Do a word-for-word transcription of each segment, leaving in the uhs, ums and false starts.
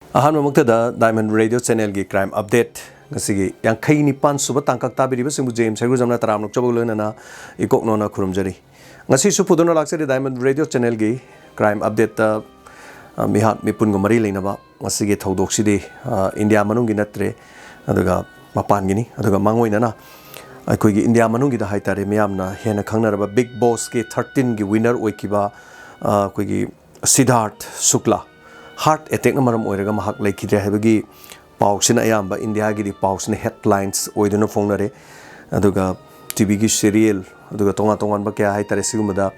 ꯑꯍꯥꯟꯕꯃꯛꯇꯗ Diamond Radio Channelꯒꯤ Crime Update ꯉꯁꯤꯒꯤ ꯌꯥꯡꯈꯩ ꯅꯤꯄꯥꯟ ꯁꯨꯕ ꯇꯥꯡꯀꯛ ꯇꯥꯕꯤꯔꯤꯕꯁꯤꯡꯕꯨ ꯖꯦꯝꯁ ꯍꯩꯒ꯭ꯔꯨꯖꯝꯅ ꯇꯔꯥꯝꯅ ꯑꯣꯛꯆꯕꯒ ꯂꯣꯏꯅꯅ ꯏꯀꯣꯛ ꯅꯣꯟꯅ ꯈꯨꯔꯨꯝꯖꯔꯤ꯫ ꯉꯁꯤꯁꯨ ꯄꯨꯗꯨꯅ ꯂꯥꯛꯆꯔꯤ Diamond Radio Channelꯒꯤ Crime Updateꯇ, ꯑ, ꯃꯤꯍꯥꯠ ꯃꯤꯄꯨꯟꯒ ꯃꯔꯤ ꯂꯩꯅꯕ ꯉꯁꯤꯒꯤ ꯊꯧꯗꯣꯛꯁꯤꯗꯤ, ꯑ, ꯏꯟꯗꯤꯌꯥ ꯃꯅꯨꯡꯒꯤ ꯅꯠꯇ꯭ꯔꯦ, ꯑꯗꯨꯒ ꯃꯄꯥꯟꯒꯤꯅꯤ꯫ ꯑꯗꯨꯒ ꯃꯥꯡꯑꯣꯏꯅꯅ ꯑꯩꯈꯣꯏꯒꯤ ꯏꯟꯗꯤꯌꯥ ꯃꯅꯨꯡꯒꯤꯗ ꯍꯥꯏꯇꯥꯔꯦ, ꯃꯤꯌꯥꯝꯅ ꯍꯦꯟꯅ ꯈꯪꯅꯔꯕ Bigg Bossꯀꯤ thirteenꯒꯤ winner ꯑꯣꯏꯈꯤꯕ, ꯑ, ꯑꯩꯈꯣꯏꯒꯤ ꯁꯤꯗꯥꯔꯊ ꯁꯨꯛꯂꯥ heart attackꯅ ꯃꯔꯝ ꯑꯣꯏꯔꯒ ꯃꯍꯥꯛ ꯂꯩꯈꯤꯗ꯭ꯔꯦ ꯍꯥꯏꯕꯒꯤ ꯄꯥꯎꯁꯤꯅ ꯑꯌꯥꯝꯕ ꯏꯟꯗꯤꯌꯥꯒꯤꯗꯤ ꯄꯥꯎꯁꯤꯅ headlines ꯑꯣꯏꯗꯨꯅ ꯐꯣꯡꯅꯔꯦ꯫ ꯑꯗꯨꯒ TVꯒꯤ serial, ꯑꯗꯨꯒ ꯇꯣꯉꯥꯟ ꯇꯣꯉꯥꯟꯕ ꯀꯌꯥ ꯍꯥꯏꯇꯥꯔꯦ, ꯁꯤꯒꯨꯝꯕꯗ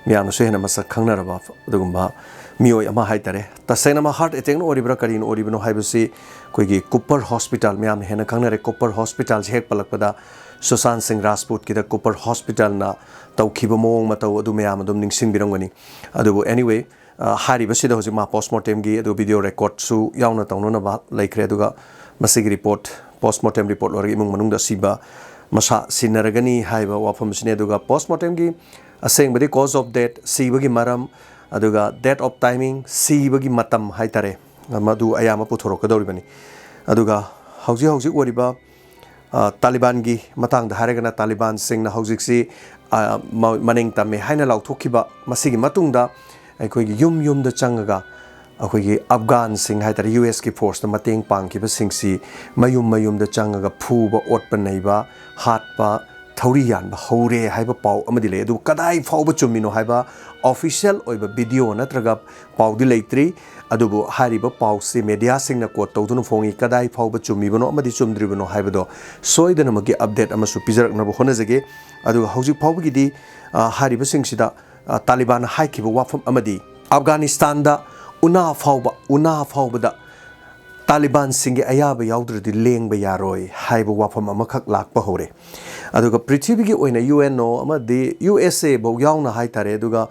ꯃꯤꯌꯥꯝꯅꯁꯨ ꯍꯦꯟꯅ ꯃꯁꯛ ꯈꯪꯅꯔꯕ ꯑꯗꯨꯒꯨꯝꯕ ꯃꯤꯑꯣꯏ ꯑꯃ ꯍꯥꯏꯇꯥꯔꯦ꯫ ꯇꯁꯦꯡꯅꯃꯛ heart attackꯅ ꯑꯣꯏꯔꯤꯕ꯭ꯔꯥ, ꯀꯔꯤꯅ ꯑꯣꯏꯔꯤꯕꯅꯣ ꯍꯥꯏꯕꯁꯤ ꯑꯩꯈꯣꯏꯒꯤ Cooper Hospital, ꯃꯌꯥꯝꯅ ꯍꯦꯟꯅ ꯈꯪꯅꯔꯦ, Cooper Hospitalꯁꯤ ꯍꯦꯛ ꯄꯜꯂꯛꯄꯗ ꯁꯨꯁꯥꯟ ꯁꯤꯡ ꯔꯥꯖꯄꯨꯠꯀꯤꯗ Cooper Hospitalꯅ ꯇꯧꯈꯤꯕ ꯃꯑꯣꯡ ꯃꯇꯧ ꯑꯗꯨ ꯃꯌꯥꯝ ꯑꯗꯨꯝ ꯅꯤꯡꯁꯤꯡꯕꯤꯔꯝꯒꯅꯤ꯫ ꯑꯗꯨꯕꯨ anyway, ꯑ, ꯍꯥꯏꯔꯤꯕꯁꯤꯗ ꯍꯧꯖꯤꯛ ꯃꯥ postmortemꯒꯤ ꯑꯗꯨ video recordꯁꯨ ꯌꯥꯎꯅ ꯇꯧꯅꯅꯕ ꯂꯩꯈ꯭ꯔꯦ꯫ ꯑꯗꯨꯒ ꯃꯁꯤꯒꯤ report, postmortem report ꯂꯣꯏꯔꯒ ꯏꯃꯨꯡ ꯃꯅꯨꯡꯗ ꯑꯁꯤꯕ ꯃꯁꯥ ꯁꯤꯟꯅꯔꯒꯅꯤ ꯍꯥꯏꯕ ꯋꯥꯐꯝ ꯑꯁꯤꯅꯤ꯫ ꯑꯗꯨꯒ postmortemꯒꯤ ꯑꯁꯦꯡꯕꯗꯤ cause of death, ꯁꯤꯕꯒꯤ ꯃꯔꯝ, ꯑꯗꯨꯒ date of timing, ꯁꯤꯕꯒꯤ ꯃꯇꯝ ꯍꯥꯏꯇꯥꯔꯦ, ꯃꯗꯨ ꯑꯌꯥꯝꯕ ꯄꯨꯊꯣꯔꯛꯀꯗꯧꯔꯤꯕꯅꯤ꯫ ꯑꯗꯨꯒ ꯍꯧꯖꯤꯛ ꯍꯧꯖꯤꯛ ꯑꯣꯏꯔꯤꯕ ꯑ, ꯇꯥꯂꯤꯕꯥꯟꯒꯤ ꯃꯇꯥꯡꯗ ꯍꯥꯏꯔꯒꯅ, ꯇꯥꯂꯤꯕꯥꯟꯁꯤꯡꯅ ꯍꯧꯖꯤꯛꯁꯤ, ꯑ, ꯃ-, ꯃꯅꯤꯡ ꯇꯝꯃꯦ ꯍꯥꯏꯅ ꯂꯥꯎꯊꯣꯛꯈꯤꯕ, ꯃꯁꯤꯒꯤ ꯃꯇꯨꯡꯗ ꯑꯩꯈꯣꯏꯒꯤ ꯌꯨꯝ ꯌꯨꯝꯗ ꯆꯪꯉꯒ ꯑꯩꯈꯣꯏꯒꯤ ꯑꯐꯒꯥꯟꯁꯤꯡ ꯍꯥꯏꯇꯥꯔꯦ, ꯌꯨ ꯑꯦꯁꯀꯤ forceꯅ ꯃꯇꯦꯡ ꯄꯥꯡꯈꯤꯕꯁꯤꯡꯁꯤ ꯃꯌꯨꯝ ꯃꯌꯨꯝꯗ ꯆꯪꯉꯒ ꯐꯨꯕ, ꯑꯣꯠꯄ ꯅꯩꯕ, ꯍꯥꯠꯄ, ꯊꯧꯔꯤ ꯌꯥꯟꯕ ꯍꯧꯔꯦ ꯍꯥꯏꯕ ꯄꯥꯎ ꯑꯃꯗꯤ ꯂꯩ꯫ ꯑꯗꯨꯕꯨ ꯀꯗꯥꯏ ꯐꯥꯎꯕ ꯆꯨꯝꯃꯤꯅꯣ ꯍꯥꯏꯕ official ꯑꯣꯏꯕ video ꯅꯠꯇ꯭ꯔꯒ ꯄꯥꯎꯗꯤ ꯂꯩꯇ꯭ꯔꯤ꯫ ꯑꯗꯨꯕꯨ ꯍꯥꯏꯔꯤꯕ ꯄꯥꯎꯁꯤ mediaꯁꯤꯡꯅ quote ꯇꯧꯗꯨꯅ ꯐꯣꯡꯉꯤ꯫ ꯀꯗꯥꯏ ꯐꯥꯎꯕ ꯆꯨꯝꯃꯤꯕꯅꯣ ꯑꯃꯗꯤ ꯆꯨꯝꯗ꯭ꯔꯤꯕꯅꯣ ꯍꯥꯏꯕꯗꯣ ꯁꯣꯏꯗꯅꯃꯛꯀꯤ update ꯑꯃꯁꯨ ꯄꯤꯖꯔꯛꯅꯕ ꯍꯣꯠꯅꯖꯒꯦ꯫ ꯑꯗꯨꯒ ꯍꯧꯖꯤꯛ ꯐꯥꯎꯕꯒꯤꯗꯤ, ꯑ, ꯍꯥꯏꯔꯤꯕꯁꯤꯡꯁꯤꯗ, ꯑ, ꯇꯥꯂꯤꯕꯥꯟꯅ ꯍꯥꯏꯈꯤꯕ ꯋꯥꯐꯝ ꯑꯃꯗꯤ ꯑꯐꯒꯥꯅꯤꯁꯇꯥꯟꯗ ꯎꯅꯥ ꯐꯥꯎꯕ, ꯎꯅꯥ ꯐꯥꯎꯕꯗ ꯇꯥꯂꯤꯕꯥꯟꯁꯤꯡꯒꯤ ꯑꯌꯥꯕ ꯌꯥꯎꯗ꯭ꯔꯗꯤ ꯂꯦꯡꯕ ꯌꯥꯔꯣꯏ ꯍꯥꯏꯕ ꯋꯥꯐꯝ ꯑꯃꯈꯛ ꯂꯥꯛꯄ ꯍꯧꯔꯦ꯫ ꯑꯗꯨꯒ ꯄ꯭ꯔꯤꯊꯤꯕꯤꯒꯤ ꯑꯣꯏꯅ ꯌꯨ ꯑꯦꯟ ꯑꯣ ꯑꯃꯗꯤ ꯌꯨ ꯑꯦꯁ ꯑꯦ ꯐꯥꯎ ꯌꯥꯎꯅ ꯍꯥꯏꯇꯥꯔꯦ, ꯑꯗꯨꯒ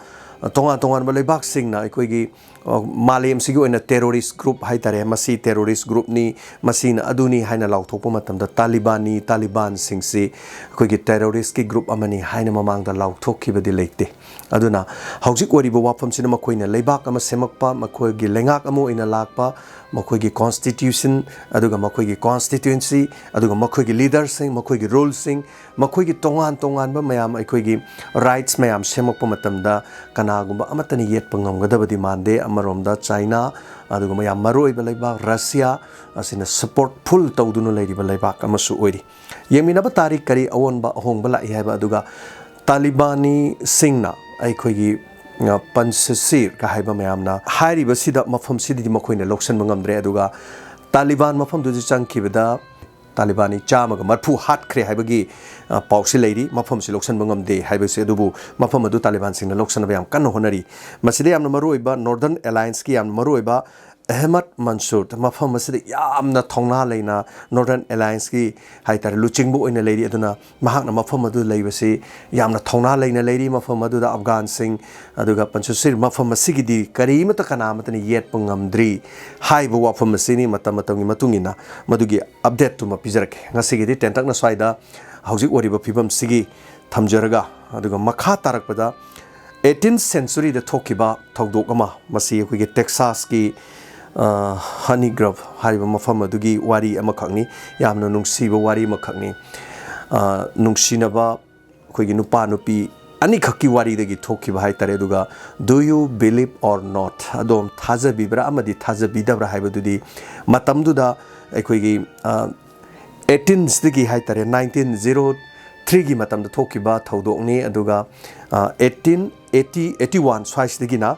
ꯇꯣꯉꯥꯟ ꯇꯣꯉꯥꯟꯕ ꯂꯩꯕꯥꯛꯁꯤꯡꯅ ꯑꯩꯈꯣꯏꯒꯤ ꯑ, ꯃꯥꯂꯦꯝꯁꯤꯒꯤ ꯑꯣꯏꯅ terrorist group ꯍꯥꯏꯇꯥꯔꯦ, ꯃꯁꯤ terrorist groupꯅꯤ, ꯃꯁꯤꯅ ꯑꯗꯨꯅꯤ ꯍꯥꯏꯅ ꯂꯥꯎꯊꯣꯛꯄ ꯃꯇꯝꯗ, ꯇꯥꯂꯤꯕꯥꯟꯅꯤ, ꯇꯥꯂꯤꯕꯥꯟꯁꯤꯡꯁꯤ ꯑꯩꯈꯣꯏꯒꯤ terroristꯀꯤ group ꯑꯃꯅꯤ ꯍꯥꯏꯅ ꯃꯃꯥꯡꯗ ꯂꯥꯎꯊꯣꯛꯈꯤꯕꯗꯤ ꯂꯩꯇꯦ꯫ ꯑꯗꯨꯅ ꯍꯧꯖꯤꯛ ꯑꯣꯏꯔꯤꯕ ꯋꯥꯐꯝꯁꯤꯅ ꯃꯈꯣꯏꯅ ꯂꯩꯕꯥꯛ ꯑꯃ ꯁꯦꯝꯃꯛꯄ, ꯃꯈꯣꯏꯒꯤ ꯂꯩꯉꯥꯛ ꯑꯃ ꯑꯣꯏꯅ ꯂꯥꯛꯄ, ꯃꯈꯣꯏꯒꯤ constitution, ꯑꯗꯨꯒ ꯃꯈꯣꯏꯒꯤ constituency, ꯑꯗꯨꯒ ꯃꯈꯣꯏꯒꯤ leaderꯁꯤꯡ, ꯃꯈꯣꯏꯒꯤ ruleꯁꯤꯡ, ꯃꯈꯣꯏꯒꯤ ꯇꯣꯉꯥꯟ ꯇꯣꯉꯥꯟꯕ ꯃꯌꯥꯝ, ꯑꯩꯈꯣꯏꯒꯤ rights ꯃꯌꯥꯝ ꯁꯦꯝꯃꯛꯄ ꯃꯇꯝꯗ ꯀꯅꯥꯒꯨꯝꯕ ꯑꯃꯠꯇꯅ ꯌꯦꯠꯄ ꯉꯝꯒꯗꯕꯗꯤ ꯃꯥꯟꯗꯦ꯫ ꯑꯃꯔꯣꯝꯗ ꯆꯥꯏꯅꯥ, ꯑꯗꯨꯒ ꯃꯌꯥꯝ ꯃꯔꯨꯑꯣꯏꯕ ꯂꯩꯕꯥꯛ ꯔꯁꯤꯌꯥ ꯑꯁꯤꯅ support full ꯇꯧꯗꯨꯅ ꯂꯩꯔꯤꯕ ꯂꯩꯕꯥꯛ ꯑꯃꯁꯨ ꯑꯣꯏꯔꯤ꯫ ꯌꯦꯡꯃꯤꯟꯅꯕ ꯇꯥꯔꯤ ꯀꯔꯤ ꯑꯑꯣꯟꯕ ꯑꯍꯣꯡꯕ ꯂꯥꯛꯏ ꯍꯥꯏꯕ꯫ ꯑꯗꯨꯒ ꯇꯥꯂꯤꯕꯥꯅꯤꯁꯤꯡꯅ ꯑꯩꯈꯣꯏꯒꯤ, ꯑ, ꯄꯟꯁꯁꯤꯔꯒ ꯍꯥꯏꯕ ꯃꯌꯥꯝꯅ ꯍꯥꯏꯔꯤꯕꯁꯤꯗ, ꯃꯐꯝꯁꯤꯗꯗꯤ ꯃꯈꯣꯏꯅ ꯂꯧꯁꯤꯟꯕ ꯉꯝꯗ꯭ꯔꯦ꯫ ꯑꯗꯨꯒ ꯇꯥꯂꯤꯕꯥꯟ ꯃꯐꯝꯗꯨꯗ ꯆꯪꯈꯤꯕꯗ ꯇꯥꯂꯤꯕꯥꯅꯤ ꯆꯥꯝꯃꯒ ꯃꯔꯤꯐꯨ ꯍꯥꯠꯈ꯭ꯔꯦ ꯍꯥꯏꯕꯒꯤ, ꯑ, ꯄꯥꯎꯁꯤ ꯂꯩꯔꯤ꯫ ꯃꯐꯝꯁꯤ ꯂꯧꯁꯤꯟꯕ ꯉꯝꯗꯦ ꯍꯥꯏꯕꯁꯤ, ꯑꯗꯨꯕꯨ ꯃꯐꯝ ꯑꯗꯨ ꯇꯥꯂꯤꯕꯥꯟꯁꯤꯡꯅ ꯂꯧꯁꯤꯟꯅꯕ ꯌꯥꯝ ꯀꯟꯅ ꯍꯣꯠꯅꯔꯤ꯫ ꯃꯁꯤꯗ ꯌꯥꯝꯅ ꯃꯔꯨꯑꯣꯏꯕ Northern Allianceꯀꯤ ꯌꯥꯝꯅ ꯃꯔꯨꯑꯣꯏꯕ ꯑꯍꯃꯗ ꯃꯟꯁꯨꯔ ꯃꯐꯝ ꯑꯁꯤꯗ ꯌꯥꯝꯅ ꯊꯧꯅꯥ ꯂꯩꯅ Northern Allianceꯀꯤ ꯍꯥꯏꯇꯥꯔꯦ ꯂꯨꯆꯤꯡꯕ ꯑꯣꯏꯅ ꯂꯩꯔꯤ꯫ ꯑꯗꯨꯅ ꯃꯍꯥꯛꯅ ꯃꯐꯝ ꯑꯗꯨ ꯂꯩꯕꯁꯤ ꯌꯥꯝꯅ ꯊꯧꯅꯥ ꯂꯩꯅ ꯂꯩꯔꯤ꯫ ꯃꯐꯝ ꯑꯗꯨꯗ ꯑꯐꯒꯥꯟꯁꯤꯡ, ꯑꯗꯨꯒ ꯄꯟꯁꯨꯁꯤꯔ ꯃꯐꯝ ꯑꯁꯤꯒꯤꯗꯤ ꯀꯔꯤꯃꯠꯇ ꯀꯅꯥ ꯑꯃꯠꯇꯅ ꯌꯦꯠꯄ ꯉꯝꯗ꯭ꯔꯤ ꯍꯥꯏꯕ ꯋꯥꯐꯝ ꯑꯁꯤꯅꯤ꯫ ꯃꯇꯝ ꯃꯇꯝꯒꯤ ꯃꯇꯨꯡ ꯏꯟꯅ ꯃꯗꯨꯒꯤ updateꯇꯨꯃ ꯄꯤꯖꯔꯛꯀꯦ꯫ ꯉꯁꯤꯒꯤꯗꯤ ꯇꯦꯟꯇꯛꯅ ꯁ꯭ꯋꯥꯏꯗ ꯍꯧꯖꯤꯛ ꯑꯣꯏꯔꯤꯕ ꯐꯤꯕꯝꯁꯤꯒꯤ ꯊꯝꯖꯔꯒ, ꯑꯗꯨꯒ ꯃꯈꯥ ꯇꯥꯔꯛꯄꯗ eighteenth centuryꯗ ꯊꯣꯛꯈꯤꯕ ꯊꯧꯗꯣꯛ ꯑꯃ, ꯃꯁꯤ ꯑꯩꯈꯣꯏꯒꯤ Texasꯀꯤ, ꯑ, Honey Grove ꯍꯥꯏꯔꯤꯕ ꯃꯐꯝ ꯑꯗꯨꯒꯤ ꯋꯥꯔꯤ ꯑꯃꯈꯛꯅꯤ꯫ ꯌꯥꯝꯅ ꯅꯨꯡꯁꯤꯕ ꯋꯥꯔꯤ ꯑꯃꯈꯛꯅꯤ꯫ ꯑ, ꯅꯨꯡꯁꯤꯅꯕ ꯑꯩꯈꯣꯏꯒꯤ ꯅꯨꯄꯥ ꯅꯨꯄꯤ ꯑꯅꯤꯈꯛꯀꯤ ꯋꯥꯔꯤꯗꯒꯤ ꯊꯣꯛꯈꯤꯕ ꯍꯥꯏꯇꯥꯔꯦ꯫ ꯑꯗꯨꯒ Do you believe or not? ꯑꯗꯣꯝ ꯊꯥꯖꯕꯤꯕ꯭ꯔꯥ ꯑꯃꯗꯤ ꯊꯥꯖꯕꯤꯗꯕ꯭ꯔꯥ ꯍꯥꯏꯕꯗꯨꯗꯤ ꯃꯇꯝꯗꯨꯗ ꯑꯩꯈꯣꯏꯒꯤ, ꯑ, eighteenthꯗꯒꯤ ꯍꯥꯏꯇꯥꯔꯦ, nineteen zero threeꯒꯤ ꯃꯇꯝꯗ ꯊꯣꯛꯈꯤꯕ ꯊꯧꯗꯣꯛꯅꯤ꯫ ꯑꯗꯨꯒ, ꯑ, eighteen eighty, eighty one ꯁ꯭ꯋꯥꯏꯁꯤꯗꯒꯤꯅ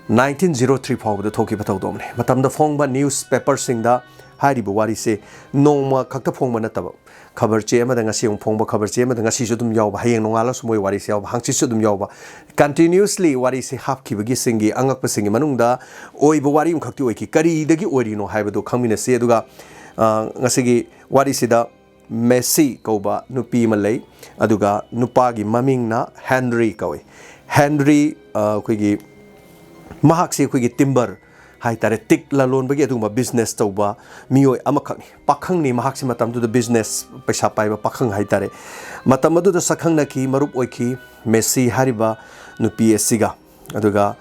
nineteen zero three ꯐꯥꯎꯕꯗ ꯊꯣꯛꯈꯤꯕ ꯊꯧꯗꯣꯛꯅꯤ꯫ ꯃꯇꯝꯗ ꯐꯣꯡꯕ newspaperꯁꯤꯡꯗ ꯍꯥꯏꯔꯤꯕ ꯋꯥꯔꯤꯁꯦ ꯅꯣꯡꯃ ꯈꯛꯇ ꯐꯣꯡꯕ ꯅꯠꯇꯕ, ꯈꯕꯔ ꯆꯦ ꯑꯃꯗ ꯉꯁꯤ ꯑꯃꯨꯛ ꯐꯣꯡꯕ, ꯈꯕꯔ ꯆꯦ ꯑꯃꯗ ꯉꯁꯤꯁꯨ ꯑꯗꯨꯝ ꯌꯥꯎꯕ, ꯍꯌꯦꯡ ꯅꯣꯡꯉꯥꯜꯂꯁꯨ ꯃꯣꯏ ꯋꯥꯔꯤꯁꯦ ꯌꯥꯎꯕ, ꯍꯥꯡꯆꯤꯠꯁꯨ ꯑꯗꯨꯝ ꯌꯥꯎꯕ, continuously ꯋꯥꯔꯤꯁꯦ ꯍꯥꯞꯈꯤꯕꯒꯤꯁꯤꯡꯒꯤ, ꯑꯉꯛꯄꯁꯤꯡꯒꯤ ꯃꯅꯨꯡꯗ ꯑꯣꯏꯕ ꯋꯥꯔꯤ ꯑꯃꯈꯛꯇꯤ ꯑꯣꯏꯈꯤ꯫ ꯀꯔꯤꯗꯒꯤ ꯑꯣꯏꯔꯤꯅꯣ ꯍꯥꯏꯕꯗꯨ ꯈꯪꯃꯤꯟꯅꯁꯤ꯫ ꯑꯗꯨꯒ, ꯑ, ꯉꯁꯤꯒꯤ ꯋꯥꯔꯤꯁꯤꯗ ꯃꯦꯁꯤ ꯀꯧꯕ ꯅꯨꯄꯤ ꯑꯃ ꯂꯩ, ꯑꯗꯨꯒ ꯅꯨꯄꯥꯒꯤ ꯃꯃꯤꯡꯅ ꯍꯦꯟꯔꯤ ꯀꯧꯏ꯫ ꯍꯦꯟꯔꯤ, ꯑ, ꯑꯩꯈꯣꯏꯒꯤ ꯃꯍꯥꯛꯁꯤ ꯑꯩꯈꯣꯏꯒꯤ ꯇꯤꯝꯕꯔ ꯍꯥꯏꯇꯥꯔꯦ, ꯇꯤꯛ ꯂꯂꯣꯟꯕꯒꯤ ꯑꯗꯨꯒꯨꯝꯕ ꯕꯤꯖꯤꯅꯦꯁ ꯇꯧꯕ ꯃꯤꯑꯣꯏ ꯑꯃꯈꯛꯅꯤ, ꯄꯥꯈꯪꯅꯤ꯫ ꯃꯍꯥꯛꯁꯤ ꯃꯇꯝꯗꯨꯗ ꯕꯤꯖꯤꯅꯦꯁ, ꯄꯩꯁꯥ ꯄꯥꯏꯕ ꯄꯥꯈꯪ ꯍꯥꯏꯇꯥꯔꯦ꯫ ꯃꯇꯝ ꯑꯗꯨꯗ ꯁꯛꯈꯪꯅꯈꯤ, ꯃꯔꯨꯞ ꯑꯣꯏꯈꯤ ꯃꯦꯁꯤ ꯍꯥꯏꯔꯤꯕ ꯅꯨꯄꯤ ꯑꯁꯤꯒ꯫ ꯑꯗꯨꯒ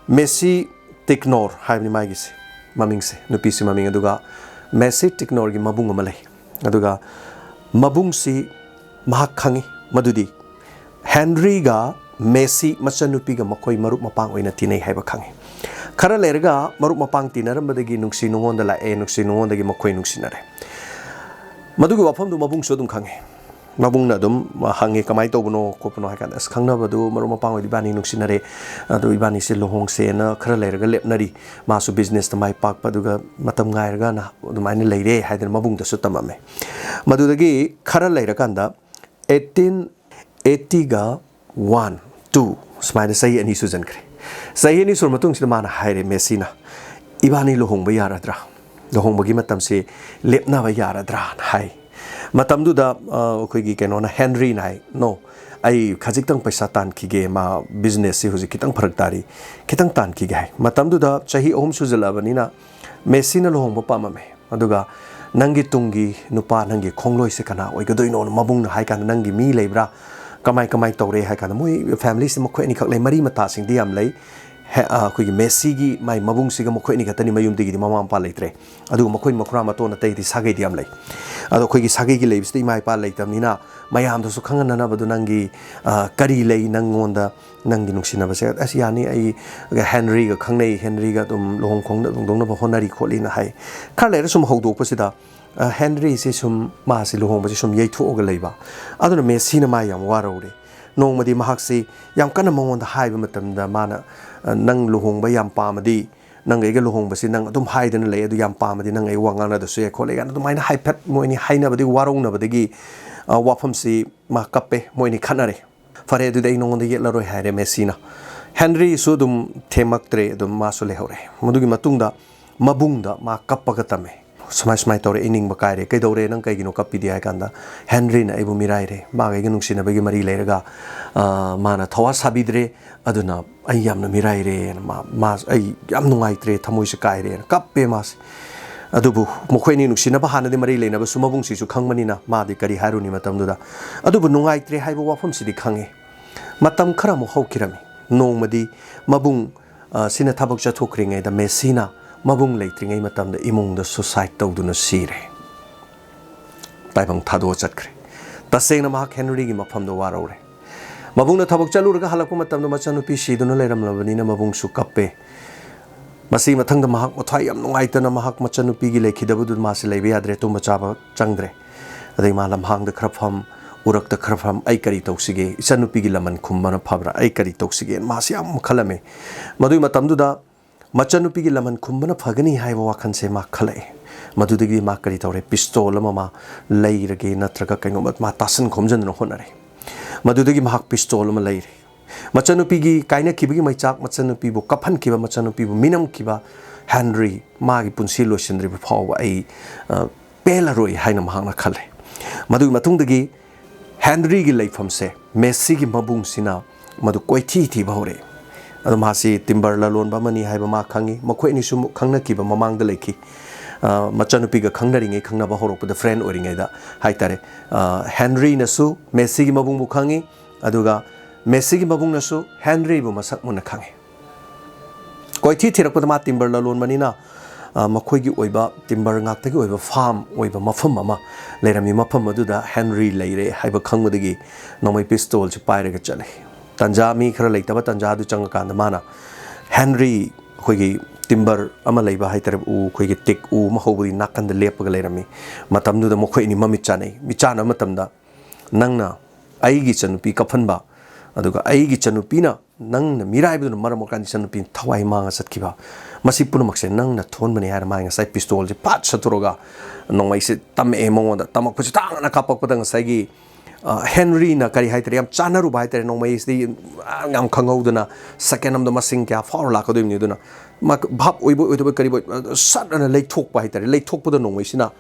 ꯃꯦꯁꯤ ꯇꯤꯛꯅꯣꯔ ꯍꯥꯏꯕꯅꯤ ꯃꯥꯒꯤꯁꯦ, ꯃꯃꯤꯡꯁꯦ, ꯅꯨꯄꯤꯁꯤ ꯃꯃꯤꯡ꯫ ꯑꯗꯨꯒ ꯃꯦꯁꯤ ꯇꯤꯛꯅꯣꯔꯒꯤ ꯃꯕꯨꯡ ꯑꯃ ꯂꯩ꯫ ꯑꯗꯨꯒ ꯃꯕꯨꯡꯁꯤ ꯃꯍꯥꯛ ꯈꯪꯉꯤ ꯃꯗꯨꯗꯤ ꯍꯦꯟꯔꯤꯒ ꯃꯦꯁꯤ ꯃꯆꯟꯅꯨꯄꯤꯒ ꯃꯈꯣꯏ ꯃꯔꯨꯞ ꯃꯄꯥꯡ ꯑꯣꯏꯅ ꯇꯤꯟꯅꯩ ꯍꯥꯏꯕ ꯈꯪꯉꯤ꯫ ꯈꯔ ꯂꯩꯔꯒ ꯃꯔꯨꯞ ꯃꯄꯥꯡ ꯇꯤꯟꯅꯔꯝꯕꯗꯒꯤ ꯅꯨꯡꯁꯤ ꯅꯨꯡꯉꯣꯟꯗ ꯂꯥꯛꯑꯦ, ꯅꯨꯡꯁꯤ ꯅꯨꯡꯉꯣꯟꯗꯒꯤ ꯃꯈꯣꯏ ꯅꯨꯡꯁꯤꯅꯔꯦ꯫ ꯃꯗꯨꯒꯤ ꯋꯥꯐꯝꯗꯨ ꯃꯕꯨꯡꯁꯨ ꯑꯗꯨꯝ ꯈꯪꯉꯤ꯫ ꯃꯕꯨꯡꯅ ꯑꯗꯨꯝ ꯍꯪꯉꯤ, "ꯀꯃꯥꯏꯅ ꯇꯧꯕꯅꯣ ꯈꯣꯠꯄꯅꯣ?" ꯍꯥꯏ ꯀꯥꯟꯗ, "ꯑꯁ, ꯈꯪꯅꯕꯗꯨ ꯃꯔꯨꯞ ꯃꯄꯥꯡ ꯑꯣꯏꯗꯤ ꯏꯕꯥꯅꯤ ꯅꯨꯡꯁꯤꯅꯔꯦ, ꯑꯗꯨ ꯏꯕꯥꯅꯤꯁꯦ ꯂꯨꯍꯣꯡꯁꯦꯅ ꯈꯔ ꯂꯩꯔꯒ ꯂꯦꯞꯅꯔꯤ, ꯃꯥꯁꯨ ꯕꯤꯖꯤꯅꯦꯁꯇ ꯃꯥꯏ ꯄꯥꯛꯄ, ꯑꯗꯨꯒ ꯃꯇꯝ ꯉꯥꯏꯔꯒꯅ ꯑꯗꯨꯃꯥꯏꯅ ꯂꯩꯔꯦ" ꯍꯥꯏꯗꯅ ꯃꯕꯨꯡꯗꯁꯨ ꯇꯝꯃꯝꯃꯦ꯫ ꯃꯗꯨꯗꯒꯤ ꯈꯔ ꯂꯩꯔꯀꯥꯟꯗ eighteen eighty ꯒ one, two ꯁꯨꯃꯥꯏꯅ ꯆꯍꯤ ꯑꯅꯤ ꯁꯨꯖꯟꯈ꯭ꯔꯦ꯫ ꯆꯍꯤ ꯑꯅꯤ ꯁꯨꯔ ꯃꯇꯨꯡꯁꯤꯗ ꯃꯥꯅ ꯍꯥꯏꯔꯦ, ꯃꯦꯁꯤꯅ, "ꯏꯕꯥꯅꯤ ꯂꯨꯍꯣꯡꯕ ꯌꯥꯔꯗ꯭ꯔꯥ? ꯂꯨꯍꯣꯡꯕꯒꯤ ꯃꯇꯝꯁꯤ ꯂꯦꯞꯅꯕ ꯌꯥꯔꯗ꯭ꯔꯥꯅ?" ꯍꯥꯏ꯫ ꯃꯇꯝꯗꯨꯗ, ꯑ, ꯑꯩꯈꯣꯏꯒꯤ ꯀꯩꯅꯣꯅ, ꯍꯦꯟꯔꯤꯅ ꯍꯥꯏ, "No, ꯑꯩ ꯈꯖꯤꯛꯇꯪ ꯄꯩꯁꯥ ꯇꯥꯟꯈꯤꯒꯦ, ꯃꯥ ꯕꯤꯖꯤꯅꯦꯁꯁꯤ ꯍꯧꯖꯤꯛ ꯈꯤꯇꯪ ꯐꯔꯛ ꯇꯥꯔꯤ, ꯈꯤꯇꯪ ꯇꯥꯟꯈꯤꯒꯦ" ꯍꯥꯏ꯫ ꯃꯇꯝꯗꯨꯗ ꯆꯍꯤ ꯑꯍꯨꯝ ꯁꯨꯖꯜꯂꯛꯑꯕꯅꯤꯅ ꯃꯦꯁꯤꯅ ꯂꯨꯍꯣꯡꯕ ꯄꯥꯝꯃꯝꯃꯦ꯫ ꯑꯗꯨꯒ "ꯅꯪꯒꯤ ꯇꯨꯡꯒꯤ ꯅꯨꯄꯥ, ꯅꯪꯒꯤ ꯈꯣꯡꯂꯣꯏꯁꯦ ꯀꯅꯥ ꯑꯣꯏꯒꯗꯣꯏꯅꯣꯅ?" ꯃꯕꯨꯡꯅ ꯍꯥꯏ ꯀꯥꯟꯗ, "ꯅꯪꯒꯤ ꯃꯤ ꯂꯩꯕ꯭ꯔꯥ? ꯀꯃꯥꯏ, ꯀꯃꯥꯏ ꯇꯧꯔꯦ?" ꯍꯥꯏ ꯀꯥꯟꯗ, ꯃꯣꯏ ꯐꯦꯃꯤꯂꯤꯁꯦ ꯃꯈꯣꯏ ꯑꯅꯤꯈꯛ ꯂꯩ, ꯃꯔꯤ ꯃꯇꯥꯁꯤꯡꯗꯤ ꯌꯥꯝ ꯂꯩ꯫ ꯍꯦ-, ꯑ, ꯑꯩꯈꯣꯏꯒꯤ ꯃꯦꯁꯤꯒꯤ ꯃꯥꯏ ꯃꯕꯨꯡꯁꯤꯒ ꯃꯈꯣꯏ ꯑꯅꯤ ꯈꯛꯇꯅꯤ, ꯃꯌꯨꯝꯗꯒꯤꯗꯤ ꯃꯃꯥ ꯃꯄꯥ ꯂꯩꯇ꯭ꯔꯦ꯫ ꯑꯗꯨꯒ ꯃꯈꯣꯏ ꯃꯈꯨꯔꯥ ꯃꯇꯣꯟ ꯑꯇꯩꯗꯤ ꯁꯥꯒꯩꯗꯤ ꯌꯥꯝ ꯂꯩ꯫ ꯑꯗꯣ ꯑꯩꯈꯣꯏꯒꯤ ꯁꯥꯒꯩꯒꯤ ꯂꯩꯕꯁꯤꯗ ꯏꯃꯥ ꯏꯄꯥ ꯂꯩꯇꯕꯅꯤꯅ ꯃꯌꯥꯝꯗꯁꯨ ꯈꯪꯍꯟꯅꯅꯕꯗꯣ, "ꯅꯪꯒꯤ, ꯑ, ꯀꯔꯤ ꯂꯩ ꯅꯪꯉꯣꯟꯗ, ꯅꯪꯒꯤ ꯅꯨꯡꯁꯤꯅꯕꯁꯦ?" "ꯑꯁ, ꯌꯥꯅꯤ, ꯑꯩ ꯍꯦꯟꯔꯤꯒ ꯈꯪꯅꯩ, ꯍꯦꯟꯔꯤꯒ ꯑꯗꯨꯝ ꯂꯨꯍꯣꯡ ꯈꯣꯡꯗꯣꯡꯅꯕ ꯍꯣꯠꯅꯔꯤ" ꯈꯣꯠꯂꯤꯅ ꯍꯥꯏ꯫ ꯈꯔ ꯂꯩꯔ ꯁꯨꯝ ꯍꯧꯗꯣꯛꯄꯁꯤꯗ, ꯑ, ꯍꯦꯟꯔꯤꯁꯤ ꯁꯨꯝ, ꯃꯥꯁꯤ ꯂꯨꯍꯣꯡꯕꯁꯤ ꯁꯨꯝ ꯌꯩꯊꯣꯛꯑꯒ ꯂꯩꯕ꯫ ꯑꯗꯨꯅ ꯃꯦꯁꯤꯅ ꯃꯥ ꯌꯥꯝ ꯋꯥꯔꯧꯔꯦ꯫ ꯅꯣꯡꯃꯗꯤ ꯃꯍꯥꯛꯁꯤ ꯌꯥꯝ ꯀꯟꯅ ꯃꯉꯣꯟꯗ ꯍꯥꯏꯕ ꯃꯇꯝꯗ ꯃꯥꯅ, "ꯑ, ꯅꯪ ꯂꯨꯍꯣꯡꯕ ꯌꯥꯝ ꯄꯥꯝꯃꯗꯤ, ꯅꯪꯒ ꯑꯩꯒ ꯂꯨꯍꯣꯡꯕꯁꯤ ꯅꯪ ꯑꯗꯨꯝ ꯍꯥꯏꯗꯅ ꯂꯩ, ꯑꯗꯨ ꯌꯥꯝ ꯄꯥꯝꯃꯗꯤ ꯅꯪ ꯑꯩ ꯋꯥ ꯉꯥꯡꯅꯗꯁꯨ ꯌꯥꯏ" ꯈꯣꯠꯂꯦ ꯀꯥꯏꯅ ꯑꯗꯨꯃꯥꯏꯅ ꯍꯥꯏꯐꯦꯠ ꯃꯣꯏ ꯑꯅꯤ ꯍꯥꯏꯅꯕꯗꯒꯤ ꯋꯥꯔꯧꯅꯕꯗꯒꯤ, ꯑ, ꯋꯥꯐꯝꯁꯤ ꯃꯥ ꯀꯞꯄꯦ, ꯃꯣꯏ ꯑꯅꯤ ꯈꯠꯅꯔꯦ꯫ "ꯐꯔꯦ, ꯑꯗꯨꯗꯤ ꯑꯩ ꯅꯉꯣꯟꯗ ꯌꯦꯠꯂꯔꯣꯏ" ꯍꯥꯏꯔꯦ ꯃꯦꯁꯤꯅ꯫ ꯍꯦꯟꯔꯤꯁꯨ ꯑꯗꯨꯝ ꯊꯦꯝꯃꯛꯇ꯭ꯔꯦ, ꯑꯗꯨꯝ ꯃꯥꯁꯨ ꯂꯩꯍꯧꯔꯦ꯫ ꯃꯗꯨꯒꯤ ꯃꯇꯨꯡꯗ ꯃꯕꯨꯡꯗ ꯃꯥ ꯀꯞꯄꯒ ꯇꯝꯃꯦ꯫ ꯁꯨꯃꯥꯏ ꯁꯨꯃꯥꯏ ꯇꯧꯔꯦ, ꯑꯩ ꯅꯤꯡꯕ ꯀꯥꯏꯔꯦ, ꯀꯩꯗꯧꯔꯦ, ꯅꯪ ꯀꯩꯒꯤꯅꯣ ꯀꯞꯄꯤꯗꯤ?" ꯍꯥꯏ ꯀꯥꯟꯗ, "ꯍꯦꯟꯔꯤꯅ ꯑꯩꯕꯨ ꯃꯤꯔꯥꯏꯔꯦ, ꯃꯥꯒ ꯑꯩꯒ ꯅꯨꯡꯁꯤꯅꯕꯒꯤ ꯃꯔꯤ ꯂꯩꯔꯒ, ꯑ, ꯃꯥꯅ ꯊꯋꯥ ꯁꯥꯕꯤꯗ꯭ꯔꯦ, ꯑꯗꯨꯅ ꯑꯩ ꯌꯥꯝꯅ ꯃꯤꯔꯥꯏꯔꯦꯅ, ꯃꯥ, ꯃꯥ, ꯑꯩ ꯌꯥꯝ ꯅꯨꯡꯉꯥꯏꯇ꯭ꯔꯦ, ꯊꯃꯣꯏꯁꯦ ꯀꯥꯏꯔꯦꯅ" ꯀꯞꯄꯦ ꯃꯥꯁꯦ꯫ ꯑꯗꯨꯕꯨ ꯃꯈꯣꯏ ꯑꯅꯤ ꯅꯨꯡꯁꯤꯅꯕ ꯍꯥꯟꯅꯗꯤ ꯃꯔꯤ ꯂꯩꯅꯕꯁꯨ ꯃꯕꯨꯡꯁꯤꯁꯨ ꯈꯪꯕꯅꯤꯅ ꯃꯥꯗꯤ ꯀꯔꯤ ꯍꯥꯏꯔꯨꯅꯤ ꯃꯇꯝꯗꯨꯗ꯫ ꯑꯗꯨꯕꯨ ꯅꯨꯡꯉꯥꯏꯇ꯭ꯔꯦ ꯍꯥꯏꯕ ꯋꯥꯐꯝꯁꯤꯗꯤ ꯈꯪꯉꯦ꯫ ꯃꯇꯝ ꯈꯔ ꯑꯃꯨꯛ ꯍꯧꯈꯤꯔꯝꯃꯤ꯫ ꯅꯣꯡꯃꯗꯤ ꯃꯕꯨꯡ, ꯑ, ꯁꯤꯅ ꯊꯕꯛ ꯆꯠꯊꯣꯛꯈ꯭ꯔꯤꯉꯩꯗ ꯃꯦꯁꯤꯅ ꯃꯕꯨꯡ ꯂꯩꯇ꯭ꯔꯤꯉꯩ ꯃꯇꯝꯗ ꯏꯃꯨꯡꯗ suicide ꯇꯧꯗꯨꯅ ꯁꯤꯔꯦ꯫ ꯇꯥꯏꯕꯪ ꯊꯥꯗꯣꯛꯑ ꯆꯠꯈ꯭ꯔꯦ꯫ ꯇꯁꯦꯡꯅ ꯃꯍꯥꯛ ꯍꯦꯟꯔꯤꯒꯤ ꯃꯐꯝꯗ ꯋꯥꯔꯧꯔꯦ꯫ ꯃꯕꯨꯡꯅ ꯊꯕꯛ ꯆꯠꯂꯨꯔꯒ ꯍꯜꯂꯛꯄ ꯃꯇꯝꯗ ꯃꯆꯟꯅꯨꯄꯤ ꯁꯤꯗꯨꯅ ꯂꯩꯔꯝꯂꯕꯅꯤꯅ ꯃꯕꯨꯡꯁꯨ ꯀꯞꯄꯦ꯫ ꯃꯁꯤꯒꯤ ꯃꯊꯪꯗ ꯃꯍꯥꯛ ꯃꯊ꯭ꯋꯥꯏ ꯌꯥꯝ ꯅꯨꯡꯉꯥꯏꯇꯅ ꯃꯍꯥꯛ ꯃꯆꯟꯅꯨꯄꯤꯒꯤ ꯂꯩꯈꯤꯗꯕꯗꯨ ꯃꯥꯁꯤ ꯂꯩꯕ ꯌꯥꯗ꯭ꯔꯦ, ꯇꯨꯝꯕ ꯆꯥꯕ ꯆꯪꯗ꯭ꯔꯦ꯫ ꯑꯗꯩ ꯃꯥ ꯂꯝꯍꯥꯡꯗ ꯈꯔ ꯐꯝ, ꯎꯔꯛꯇ ꯈꯔ ꯐꯝ, "ꯑꯩ ꯀꯔꯤ ꯇꯧꯁꯤꯒꯦ? ꯏꯆꯟꯅꯨꯄꯤꯒꯤ ꯂꯃꯟ ꯈꯨꯝꯕꯅ ꯐꯕ꯭ꯔꯥ? ꯑꯩ ꯀꯔꯤ ꯇꯧꯁꯤꯒꯦ?" ꯃꯥꯁꯤ ꯌꯥꯝ ꯈꯜꯂꯝꯃꯦ꯫ ꯃꯗꯨꯒꯤ ꯃꯇꯝꯗꯨꯗ ꯃꯆꯟꯅꯨꯄꯤꯒꯤ ꯂꯃꯟ ꯈꯨꯝꯕꯅ ꯐꯒꯅꯤ ꯍꯥꯏꯕ ꯋꯥꯈꯜꯁꯦ ꯃꯥ ꯈꯜꯂꯛꯑꯦ꯫ ꯃꯗꯨꯗꯒꯤ ꯃꯥ ꯀꯔꯤ ꯇꯧꯔꯦ? ꯄꯤꯁꯇꯣꯜ ꯑꯃ ꯃꯥ ꯂꯩꯔꯒꯦ, ꯅꯠꯇ꯭ꯔꯒ ꯀꯩꯅꯣꯝꯃ ꯃꯥ ꯇꯥꯁꯟ ꯈꯣꯝꯖꯤꯟꯗꯨꯅ ꯍꯣꯠꯅꯔꯦ꯫ ꯃꯗꯨꯗꯒꯤ ꯃꯍꯥꯛ ꯄꯤꯁꯇꯣꯜ ꯑꯃ ꯂꯩꯔꯦ꯫ ꯃꯆꯟꯅꯨꯄꯤꯒꯤ ꯀꯥꯏꯅꯈꯤꯕꯒꯤ ꯃꯩꯆꯥꯛ, ꯃꯆꯟꯅꯨꯄꯤꯕꯨ ꯀꯞꯍꯟꯈꯤꯕ, ꯃꯆꯟꯅꯨꯄꯤꯕꯨ ꯃꯤꯅꯝꯈꯤꯕ ꯍꯦꯟꯔꯤ, ꯃꯥꯒꯤ ꯄꯨꯟꯁꯤ ꯂꯣꯏꯁꯤꯟꯗ꯭ꯔꯤꯕ ꯐꯥꯎꯕ ꯑꯩ, ꯑ, ꯄꯦꯜꯂꯔꯣꯏ ꯍꯥꯏꯅ ꯃꯍꯥꯛꯅ ꯈꯜꯂꯦ꯫ ꯃꯗꯨꯒꯤ ꯃꯇꯨꯡꯗꯒꯤ ꯍꯦꯟꯔꯤꯒꯤ ꯂꯩꯐꯝꯁꯦ ꯃꯦꯁꯤꯒꯤ ꯃꯕꯨꯡꯁꯤꯅ ꯃꯗꯨ ꯀꯣꯏꯊꯤ ꯊꯤꯕ ꯍꯧꯔꯛꯑꯦ꯫ ꯑꯗꯣ ꯃꯥꯁꯤ ꯇꯤꯝꯕꯔ ꯂꯂꯣꯟꯕ ꯑꯃꯅꯤ ꯍꯥꯏꯕ ꯃꯥ ꯈꯪꯉꯤ꯫ ꯃꯈꯣꯏ ꯑꯅꯤꯁꯨ ꯈꯪꯅꯈꯤꯕ ꯃꯃꯥꯡꯗ ꯂꯩꯈꯤ꯫ ꯑ, ꯃꯆꯟꯅꯨꯄꯤꯒ ꯈꯪꯅꯔꯤꯉꯩ, ꯈꯪꯅꯕ ꯍꯧꯔꯛꯄꯗ, ꯐ꯭ꯔꯦꯟ ꯑꯣꯏꯔꯤꯉꯩꯗ ꯍꯥꯏꯇꯥꯔꯦ, ꯑ, ꯍꯦꯟꯔꯤꯅꯁꯨ ꯃꯦꯁꯤꯒꯤ ꯃꯕꯨꯡꯕꯨ ꯈꯪꯉꯤ, ꯑꯗꯨꯒ ꯃꯦꯁꯤꯒꯤ ꯃꯕꯨꯡꯅꯁꯨ ꯍꯦꯟꯔꯤꯕꯨ ꯃꯁꯛ ꯃꯨꯟꯅ ꯈꯪꯉꯤ꯫ ꯀꯣꯏꯊꯤ ꯊꯤꯔꯛꯄꯗ ꯃꯥ ꯇꯤꯝꯕꯔ ꯂꯂꯣꯟꯕꯅꯤꯅ, ꯑ, ꯃꯈꯣꯏꯒꯤ ꯑꯣꯏꯕ ꯇꯤꯝꯕꯔ ꯉꯥꯛꯇꯒꯤ ꯑꯣꯏꯕ ꯐꯥꯔꯝ ꯑꯣꯏꯕ ꯃꯐꯝ ꯑꯃ ꯂꯩꯔꯝꯃꯤ꯫ ꯃꯐꯝ ꯑꯗꯨꯗ ꯍꯦꯟꯔꯤ ꯂꯩꯔꯦ ꯍꯥꯏꯕ ꯈꯪꯕꯗꯒꯤ ꯅꯣꯡꯃꯩ ꯄꯤꯁꯇꯣꯜꯁꯦ ꯄꯥꯏꯔꯒ ꯆꯠꯂꯦ꯫ ꯇꯟꯖꯥ, ꯃꯤ ꯈꯔ ꯂꯩꯇꯕ ꯇꯟꯖꯥ ꯑꯗꯨ ꯆꯪꯉꯀꯥꯟꯗ ꯃꯥꯅ ꯍꯦꯟꯔꯤ, ꯑꯩꯈꯣꯏꯒꯤ ꯇꯤꯝꯕꯔ ꯑꯃ ꯂꯩꯕ ꯍꯥꯏꯇꯥꯔꯦ, ꯎ, ꯑꯩꯈꯣꯏꯒꯤ ꯇꯤꯛ ꯎ ꯑꯃ ꯍꯧꯕꯒꯤ ꯅꯥꯀꯟꯗ ꯂꯦꯞꯄꯒ ꯂꯩꯔꯝꯃꯤ꯫ ꯃꯇꯝꯗꯨꯗ ꯃꯈꯣꯏ ꯑꯅꯤ ꯃꯃꯤꯠ ꯆꯥꯟꯅꯩ꯫ ꯃꯤꯠ ꯆꯥꯟꯅꯕ ꯃꯇꯝꯗ, "ꯅꯪꯅ ꯑꯩꯒꯤ ꯏꯆꯟꯅꯨꯄꯤ ꯀꯞꯍꯟꯕ, ꯑꯗꯨꯒ ꯑꯩꯒꯤ ꯏꯆꯟꯅꯨꯄꯤꯅ ꯅꯪꯅ ꯃꯤꯔꯥꯏꯕꯗꯨꯅ ꯃꯔꯝ ꯑꯣꯏꯔꯀꯥꯟꯗ ꯏꯆꯟꯅꯨꯄꯤ ꯊꯋꯥꯏ ꯃꯥꯡꯉ ꯆꯠꯈꯤꯕ, ꯃꯁꯤ ꯄꯨꯝꯅꯃꯛꯁꯦ ꯅꯪꯅ ꯊꯣꯛꯍꯟꯕꯅꯤ" ꯍꯥꯏꯔ ꯃꯥꯒꯤ ꯉꯁꯥꯏ ꯄꯤꯁꯇꯣꯜꯁꯦ ꯐꯥꯠ ꯁꯠꯇꯣꯔꯒ ꯅꯣꯡꯃꯩꯁꯦ ꯇꯝꯃꯛꯑꯦ ꯃꯉꯣꯟꯗ꯫ ꯇꯝꯃꯛꯄꯁꯤ ꯇꯥꯡꯅ ꯀꯥꯞꯄꯛꯄꯗ ꯉꯁꯥꯏꯒꯤ ꯑ, ꯍꯦꯟꯔꯤꯅ ꯀꯔꯤ ꯍꯥꯏꯇꯥꯔꯦ, ꯌꯥꯝ ꯆꯥꯟꯅꯔꯨꯕ ꯍꯥꯏꯇꯥꯔꯦ, ꯅꯣꯡꯃꯩꯁꯤꯗꯤ ꯌꯥꯝ ꯈꯪꯍꯧꯗꯅ ꯁꯦꯀꯦꯟ ꯑꯃꯗ ꯃꯁꯤꯡ ꯀꯌꯥ ꯐꯥꯎꯔ ꯂꯥꯛꯀꯗꯣꯏꯕꯅꯤ꯫ ꯑꯗꯨꯅ ꯃꯥ ꯚꯥꯞ ꯑꯣꯏꯕꯣꯏ ꯑꯣꯏꯗꯕꯣꯏ ꯀꯔꯤꯕꯣꯏ, ꯑ, ꯁꯠ ꯑꯅ ꯂꯩꯊꯣꯛꯄ ꯍꯥꯏꯇꯥꯔꯦ꯫ ꯂꯩꯊꯣꯛꯄꯗ ꯅꯣꯡꯃꯩꯁꯤꯅ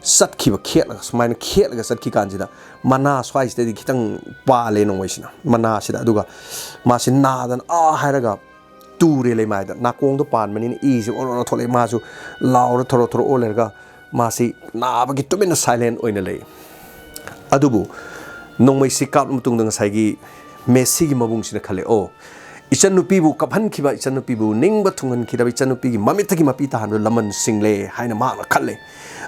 ꯆꯠꯈꯤꯕ, ꯈꯦꯠꯂꯒ, ꯁꯨꯃꯥꯏꯅ ꯈꯦꯠꯂꯒ ꯆꯠꯈꯤ ꯀꯥꯟꯁꯤꯗ ꯃꯅꯥ ꯁ꯭ꯋꯥꯏꯁꯤꯗꯗꯤ ꯈꯤꯇꯪ ꯄꯥꯜꯂꯦ ꯅꯣꯡꯃꯩꯁꯤꯅ, ꯃꯅꯥꯁꯤꯗ꯫ ꯑꯗꯨꯒ ꯃꯥꯁꯤ ꯅꯥꯗꯅ ꯑꯥ ꯍꯥꯏꯔꯒ ꯇꯨꯔꯦ ꯂꯩꯃꯥꯏꯗ꯫ ꯅꯥꯀꯣꯡꯗꯣ ꯄꯥꯟꯕꯅꯤꯅ ꯏꯁꯤ ꯑꯣꯔꯣ ꯑꯣꯔꯣ ꯊꯣꯛꯂꯛꯑꯦ꯫ ꯃꯥꯁꯨ ꯂꯥꯎꯔ ꯊꯣꯔꯣ ꯊꯣꯔꯣ ꯑꯣꯜ ꯂꯩꯔꯒ ꯃꯥꯁꯤ ꯅꯥꯕꯒꯤ ꯇꯨꯃꯤꯟꯅ ꯁꯥꯏꯂꯦꯟ ꯑꯣꯏꯅ ꯂꯩ꯫ ꯑꯗꯨꯕꯨ ꯅꯣꯡꯃꯩꯁꯤ ꯀꯥꯞꯂ ꯃꯇꯨꯡꯗ ꯉꯁꯥꯏꯒꯤ ꯃꯦꯁꯤꯒꯤ ꯃꯕꯨꯡꯁꯤꯅ ꯈꯜꯂꯦ, "ꯑꯣ, ꯏꯆꯟꯅꯨꯄꯤꯕꯨ ꯀꯞꯍꯟꯈꯤꯕ, ꯏꯆꯟꯅꯨꯄꯤꯕꯨ ꯅꯤꯡꯕ ꯊꯨꯡꯍꯟꯈꯤꯗꯕ, ꯏꯆꯟꯅꯨꯄꯤꯒꯤ ꯃꯃꯤꯠꯇꯒꯤ ꯃꯄꯤ ꯇꯥꯍꯟꯕ ꯂꯃꯟ ꯁꯤꯡꯂꯦ" ꯍꯥꯏꯅ ꯃꯍꯥꯛꯅ ꯈꯜꯂꯦ꯫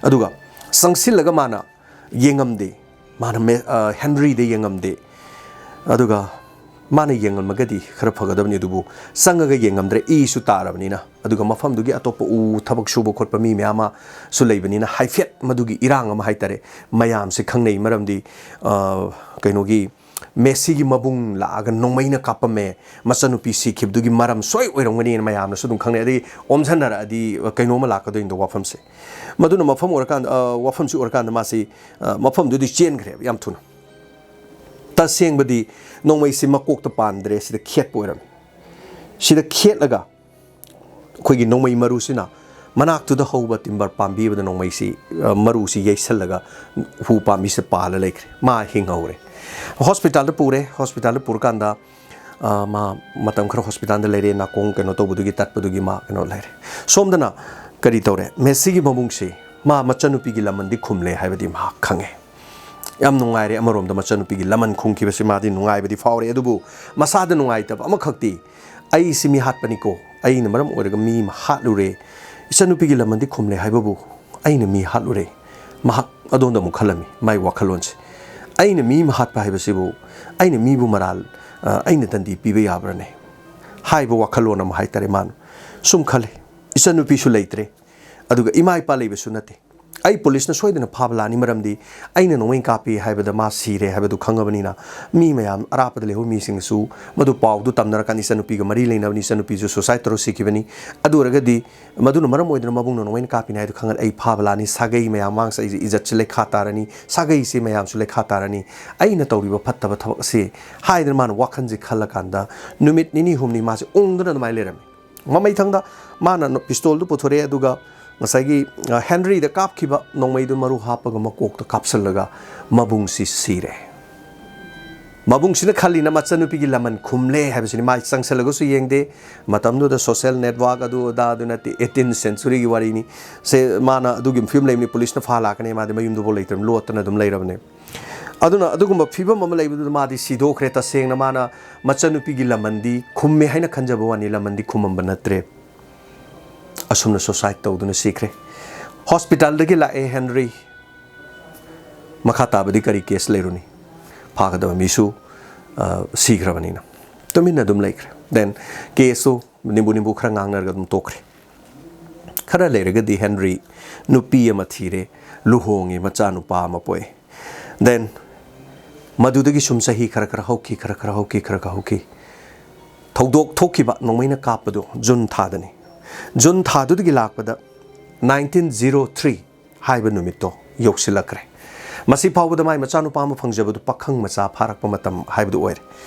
ꯑꯗꯨꯒ ꯆꯪꯁꯤꯜꯂꯒ ꯃꯥꯅ ꯌꯦꯡꯉꯝꯗꯦ꯫ ꯃꯥꯅ ꯃꯦ-, ꯑ, ꯍꯦꯟꯔꯤꯗ ꯌꯦꯡꯉꯝꯗꯦ꯫ ꯑꯗꯨꯒ ꯃꯥꯅ ꯌꯦꯡꯉꯝꯃꯒꯗꯤ ꯈꯔ ꯐꯒꯗꯕꯅꯤ, ꯑꯗꯨꯕꯨ ꯆꯪꯉꯒ ꯌꯦꯡꯉꯝꯗ꯭ꯔꯦ, ꯏꯁꯨ ꯇꯥꯔꯕꯅꯤꯅ꯫ ꯑꯗꯨꯒ ꯃꯐꯝꯗꯨꯒꯤ ꯑꯇꯣꯞꯄ ꯎ ꯊꯕꯛ ꯁꯨꯕ ꯈꯣꯠꯄ ꯃꯤ ꯃꯌꯥꯝ ꯑꯃꯁꯨ ꯂꯩꯕꯅꯤꯅ, ꯍꯥꯏꯐꯦꯠ ꯃꯗꯨꯒꯤ ꯏꯔꯥꯡ ꯑꯃ ꯍꯥꯏꯇꯥꯔꯦ, ꯃꯌꯥꯝꯁꯦ ꯈꯪꯅꯩ꯫ ꯃꯔꯝꯗꯤ, ꯑ, ꯀꯩꯅꯣꯒꯤ ꯃꯦꯁꯤꯒꯤ ꯃꯕꯨꯡ ꯂꯥꯛꯑꯒ ꯅꯣꯡꯃꯩꯅ ꯀꯥꯞꯄꯝꯃꯦ, ꯃꯆꯟꯅꯨꯄꯤ ꯁꯤꯈꯤꯕꯗꯨꯒꯤ ꯃꯔꯝ ꯁꯣꯏ ꯑꯣꯏꯔꯝꯒꯅꯤꯅ ꯃꯌꯥꯝꯅꯁꯨ ꯑꯗꯨꯝ ꯈꯪꯅꯩ꯫ ꯑꯗꯒꯤ ꯑꯣꯝꯁꯟꯅꯔꯛꯑꯗꯤ ꯀꯩꯅꯣꯝꯃ ꯂꯥꯛꯀꯗꯣꯏꯅꯤꯗꯣ ꯋꯥꯐꯝꯁꯦ꯫ ꯃꯗꯨꯅ ꯃꯐꯝ ꯑꯣꯏꯔꯀꯥꯟꯗ, ꯑ, ꯋꯥꯐꯝꯁꯤ ꯑꯣꯏꯔꯀꯥꯟꯗ ꯃꯥꯁꯤ, ꯑ, ꯃꯐꯝꯗꯨꯗꯤ ꯆꯦꯟꯈ꯭ꯔꯦꯕ ꯌꯥꯝ ꯊꯨꯅ꯫ ꯇꯁꯦꯡꯕꯗꯤ ꯅꯣꯡꯃꯩꯁꯤ ꯃꯀꯣꯛꯇ ꯄꯥꯟꯗ꯭ꯔꯦ, ꯁꯤꯗ ꯈꯦꯠꯄ ꯑꯣꯏꯔꯝꯃꯤ꯫ ꯁꯤꯗ ꯈꯦꯠꯂꯒ ꯑꯩꯈꯣꯏꯒꯤ ꯅꯣꯡꯃꯩ ꯃꯔꯨꯁꯤꯅ ꯃꯅꯥꯛꯇꯨꯗ ꯍꯧꯕ ꯇꯤꯝꯕꯔ ꯄꯥꯝꯕꯤ ꯑꯃꯗ ꯅꯣꯡꯃꯩꯁꯤ, ꯑ, ꯃꯔꯨꯁꯤ ꯌꯩꯁꯜꯂꯒ ꯎ ꯄꯥꯝꯕꯤꯁꯤꯗ ꯄꯥꯜꯂ ꯂꯩꯈ꯭ꯔꯦ꯫ ꯃꯥ ꯍꯤꯡꯍꯧꯔꯦ꯫ ꯍꯣꯁꯄꯤꯇꯥꯜꯗ ꯄꯨꯔꯦ꯫ ꯍꯣꯁꯄꯤꯇꯥꯜꯗ ꯄꯨꯔꯀꯥꯟꯗ, ꯑ, ꯃꯥ ꯃꯇꯝ ꯈꯔ ꯍꯣꯁꯄꯤꯇꯥꯜꯗ ꯂꯩꯔꯦ꯫ ꯅꯥꯀꯣꯡ ꯀꯩꯅꯣ ꯇꯧꯕꯗꯨꯒꯤ, ꯇꯠꯄꯗꯨꯒꯤ ꯃꯥ ꯀꯩꯅꯣ ꯂꯩꯔꯦ꯫ ꯁꯣꯝꯗꯅ ꯀꯔꯤ ꯇꯧꯔꯦ? ꯃꯦꯁꯤꯒꯤ ꯃꯕꯨꯡꯁꯤ ꯃꯥ ꯃꯆꯟꯅꯨꯄꯤꯒꯤ ꯂꯃꯟꯗꯤ ꯈꯨꯝꯂꯦ ꯍꯥꯏꯕꯗꯤ ꯃꯍꯥꯛ ꯈꯪꯉꯦ꯫ ꯌꯥꯝ ꯅꯨꯡꯉꯥꯏꯔꯦ꯫ ꯑꯃꯔꯣꯝꯗ ꯃꯆꯟꯅꯨꯄꯤꯒꯤ ꯂꯃꯟ ꯈꯨꯝꯈꯤꯕꯁꯤ ꯃꯥꯗꯤ ꯅꯨꯡꯉꯥꯏꯕꯗꯤ ꯐꯥꯎꯔꯦ, ꯑꯗꯨꯕꯨ ꯃꯁꯥꯗ ꯅꯨꯡꯉꯥꯏꯇꯕ ꯑꯃꯈꯛꯇꯤ, "ꯑꯩꯁꯤ ꯃꯤ ꯍꯥꯠꯄꯅꯤꯀꯣ, ꯑꯩꯅ ꯃꯔꯝ ꯑꯣꯏꯔꯒ ꯃꯤ ꯑꯃ ꯍꯥꯠꯂꯨꯔꯦ, ꯏꯆꯟꯅꯨꯄꯤꯒꯤ ꯂꯃꯟꯗꯤ ꯈꯨꯝꯂꯦ ꯍꯥꯏꯕꯕꯨ ꯑꯩꯅ ꯃꯤ ꯍꯥꯠꯂꯨꯔꯦ?" ꯃꯍꯥꯛ ꯑꯗꯣꯝꯗ ꯑꯃꯨꯛ ꯈꯜꯂꯝꯃꯤ, ꯃꯥꯏ ꯋꯥꯈꯜꯂꯣꯟꯁꯦ꯫ "ꯑꯩꯅ ꯃꯤ ꯑꯃ ꯍꯥꯠꯄ ꯍꯥꯏꯕꯁꯤꯕꯨ, ꯑꯩꯅ ꯃꯤꯕꯨ ꯃꯔꯥꯜ, ꯑ, ꯑꯩꯅ ꯗꯟꯗꯤ ꯄꯤꯕ ꯌꯥꯕ꯭ꯔꯅꯦ?" ꯍꯥꯏꯕ ꯋꯥꯈꯜꯂꯣꯟ ꯑꯃ ꯍꯥꯏꯇꯥꯔꯦ꯫ ꯃꯥꯅ ꯁꯨꯝ ꯈꯜꯂꯤ, "ꯏꯆꯟꯅꯨꯄꯤꯁꯨ ꯂꯩꯇ꯭ꯔꯦ, ꯑꯗꯨꯒ ꯏꯃꯥ ꯏꯄꯥ ꯂꯩꯕꯁꯨ ꯅꯠꯇꯦ, ꯑꯩ ꯄꯨꯂꯤꯁꯅ ꯁꯣꯏꯗꯅ ꯐꯥꯕ ꯂꯥꯛꯑꯅꯤ, ꯃꯔꯝꯗꯤ ꯑꯩꯅ ꯅꯣꯡꯃꯩ ꯀꯥꯞꯄꯤ ꯍꯥꯏꯕꯗ ꯃꯥ ꯁꯤꯔꯦ ꯍꯥꯏꯕꯗꯨ ꯈꯪꯉꯕꯅꯤꯅ꯫ ꯃꯤ ꯃꯌꯥꯝ ꯑꯔꯥꯞꯄꯗ ꯂꯩꯍꯧꯕ ꯃꯤꯁꯤꯡꯅꯁꯨ ꯃꯗꯨ ꯄꯥꯎꯗꯨ ꯇꯝꯅꯔꯀꯥꯟꯗ, ꯏꯆꯟꯅꯨꯄꯤꯒ ꯃꯔꯤ ꯂꯩꯅꯕꯅꯤ, ꯏꯆꯟꯅꯨꯄꯤꯁꯨ suicide ꯇꯧꯔ ꯁꯤꯈꯤꯕꯅꯤ꯫ ꯑꯗꯨ ꯑꯣꯏꯔꯒꯗꯤ ꯃꯗꯨꯅ ꯃꯔꯝ ꯑꯣꯏꯗꯨꯅ ꯃꯕꯨꯡꯅ ꯅꯣꯡꯃꯩꯅ ꯀꯥꯞꯄꯤꯅꯤ ꯍꯥꯏꯗꯨ ꯈꯪꯉꯗꯤ ꯑꯩ ꯐꯥꯕ ꯂꯥꯛꯑꯅꯤ, ꯁꯥꯒꯩ ꯃꯌꯥꯝ ꯃꯥꯡꯁ ꯑꯩꯁꯦ ꯏꯖꯠꯁꯦ ꯂꯩꯈꯥ ꯇꯥꯔꯅꯤ, ꯁꯥꯒꯩꯁꯦ ꯃꯌꯥꯝꯁꯨ ꯂꯩꯈꯥ ꯇꯥꯔꯅꯤ, ꯑꯩꯅ ꯇꯧꯔꯤꯕ ꯐꯠꯇꯕ ꯊꯕꯛ ꯑꯁꯤ ꯍꯥꯏꯗꯅ ꯃꯥꯅ ꯋꯥꯈꯜꯁꯦ ꯈꯜꯂꯀꯥꯟꯗ ꯅꯨꯃꯤꯠ ꯅꯤꯅꯤ ꯍꯨꯝꯅꯤ ꯃꯥꯁꯦ ꯎꯪꯗꯅ ꯑꯗꯨꯃꯥꯏꯅ ꯂꯩꯔꯝꯃꯤ꯫ ꯃꯃꯩꯊꯪꯗ ꯃꯥꯅ ꯄꯤꯁꯇꯣꯜꯗꯨ ꯄꯨꯊꯣꯔꯛꯑꯦ, ꯑꯗꯨꯒ ꯉꯁꯥꯏꯒꯤ, ꯑ, ꯍꯦꯟꯔꯤꯗ ꯀꯥꯞꯈꯤꯕ ꯅꯣꯡꯃꯩꯗꯨ ꯃꯔꯨ ꯍꯥꯞꯄꯒ ꯃꯀꯣꯛꯇ ꯀꯥꯞꯁꯤꯜꯂꯒ ꯃꯕꯨꯡꯁꯤ ꯁꯤꯔꯦ꯫ ꯃꯕꯨꯡꯁꯤꯅ ꯈꯜꯂꯤꯅ ꯃꯆꯟꯅꯨꯄꯤꯒꯤ ꯂꯃꯟ ꯈꯨꯝꯂꯦ ꯍꯥꯏꯕꯁꯤꯅꯤ꯫ ꯃꯥ ꯆꯪꯁꯤꯜꯂꯒꯁꯨ ꯌꯦꯡꯗꯦ꯫ ꯃꯇꯝꯗꯨꯗ social network ꯑꯗꯨ ꯑꯗꯥ ꯑꯗꯨ ꯅꯠꯇꯦ, eighteenth centuryꯒꯤ ꯋꯥꯔꯤꯅꯤ꯫ ꯁꯦ, ꯃꯥꯅ ꯑꯗꯨꯒꯤ ꯐꯤꯕꯝ ꯂꯩꯕꯅꯤ, ꯄꯨꯂꯤꯁꯅ ꯐꯥ ꯂꯥꯛꯀꯅꯤ, ꯃꯥꯗꯤ ꯃꯌꯨꯝꯗꯨꯐꯥꯎ ꯂꯩꯇ꯭ꯔꯕꯅꯤ, ꯂꯣꯠꯇꯅ ꯑꯗꯨꯝ ꯂꯩꯔꯕꯅꯦ꯫ ꯑꯗꯨꯅ ꯑꯗꯨꯒꯨꯝꯕ ꯐꯤꯕꯝ ꯑꯃ ꯂꯩꯕꯗꯨꯗ ꯃꯥꯗꯤ ꯁꯤꯗꯣꯛꯈ꯭ꯔꯦ꯫ ꯇꯁꯦꯡꯅ ꯃꯥꯅ ꯃꯆꯟꯅꯨꯄꯤꯒꯤ ꯂꯃꯟꯗꯤ ꯈꯨꯝꯃꯦ ꯍꯥꯏꯅ ꯈꯟꯖꯕ ꯋꯥꯅꯤ, ꯂꯃꯟꯗꯤ ꯈꯨꯝꯃꯝꯕ ꯅꯠꯇ꯭ꯔꯦ꯫ ꯑꯁꯨꯝꯅ suicide ꯇꯧꯗꯨꯅ ꯁꯤꯈ꯭ꯔꯦ꯫ ꯍꯣꯁꯄꯤꯇꯥꯜꯗꯒꯤ ꯂꯥꯛꯑꯦ ꯍꯦꯟꯔꯤ꯫ ꯃꯈꯥ ꯇꯥꯕꯗꯤ ꯀꯔꯤ ꯀꯦꯁ ꯂꯩꯔꯨꯅꯤ? ꯐꯥꯒꯗꯕ ꯃꯤꯁꯨ, ꯑ, ꯁꯤꯈ꯭ꯔꯕꯅꯤꯅ ꯇꯨꯃꯤꯟꯅ ꯑꯗꯨꯝ ꯂꯩꯈ꯭ꯔꯦ꯫ Then ꯀꯦꯁꯇꯨ ꯅꯤꯝꯕꯨ ꯅꯤꯝꯕꯨ ꯈꯔ ꯉꯥꯡꯅꯔꯒ ꯑꯗꯨꯝ ꯇꯣꯛꯈ꯭ꯔꯦ꯫ ꯈꯔ ꯂꯩꯔꯒꯗꯤ ꯍꯦꯟꯔꯤ ꯅꯨꯄꯤ ꯑꯃ ꯊꯤꯔꯦ, ꯂꯨꯍꯣꯡꯉꯦ, ꯃꯆꯥꯅꯨꯄꯥ ꯑꯃ ꯄꯣꯛꯑꯦ꯫ Then ꯃꯗꯨꯗꯒꯤ ꯁꯨꯝ ꯆꯍꯤ ꯈꯔ ꯈꯔ ꯍꯧꯈꯤ, ꯈꯔ ꯈꯔ ꯍꯧꯈꯤ, ꯈꯔ ꯈꯔ ꯍꯧꯈꯤ꯫ ꯊꯧꯗꯣꯛ ꯊꯣꯛꯈꯤꯕ ꯅꯣꯡꯃꯩꯅ ꯀꯥꯞꯄꯗꯨ ꯖꯨꯟ ꯊꯥꯗꯅꯤ꯫ ꯖꯨꯟ ꯊꯥꯗꯨꯗꯒꯤ ꯂꯥꯛꯄꯗ nineteen zero three ꯍꯥꯏꯕ ꯅꯨꯃꯤꯠꯇꯣ ꯌꯧꯁꯤꯜꯂꯛꯈ꯭ꯔꯦ꯫ ꯃꯁꯤ ꯐꯥꯎꯕꯗ ꯃꯥꯏ ꯃꯆꯥꯅꯨꯄꯥ ꯑꯃ ꯐꯪꯖꯕꯗꯨ ꯄꯥꯈꯪ ꯃꯆꯥ ꯐꯥꯔꯛꯄ ꯃꯇꯝ ꯍꯥꯏꯕꯗꯨ ꯑꯣꯏꯔꯦ꯫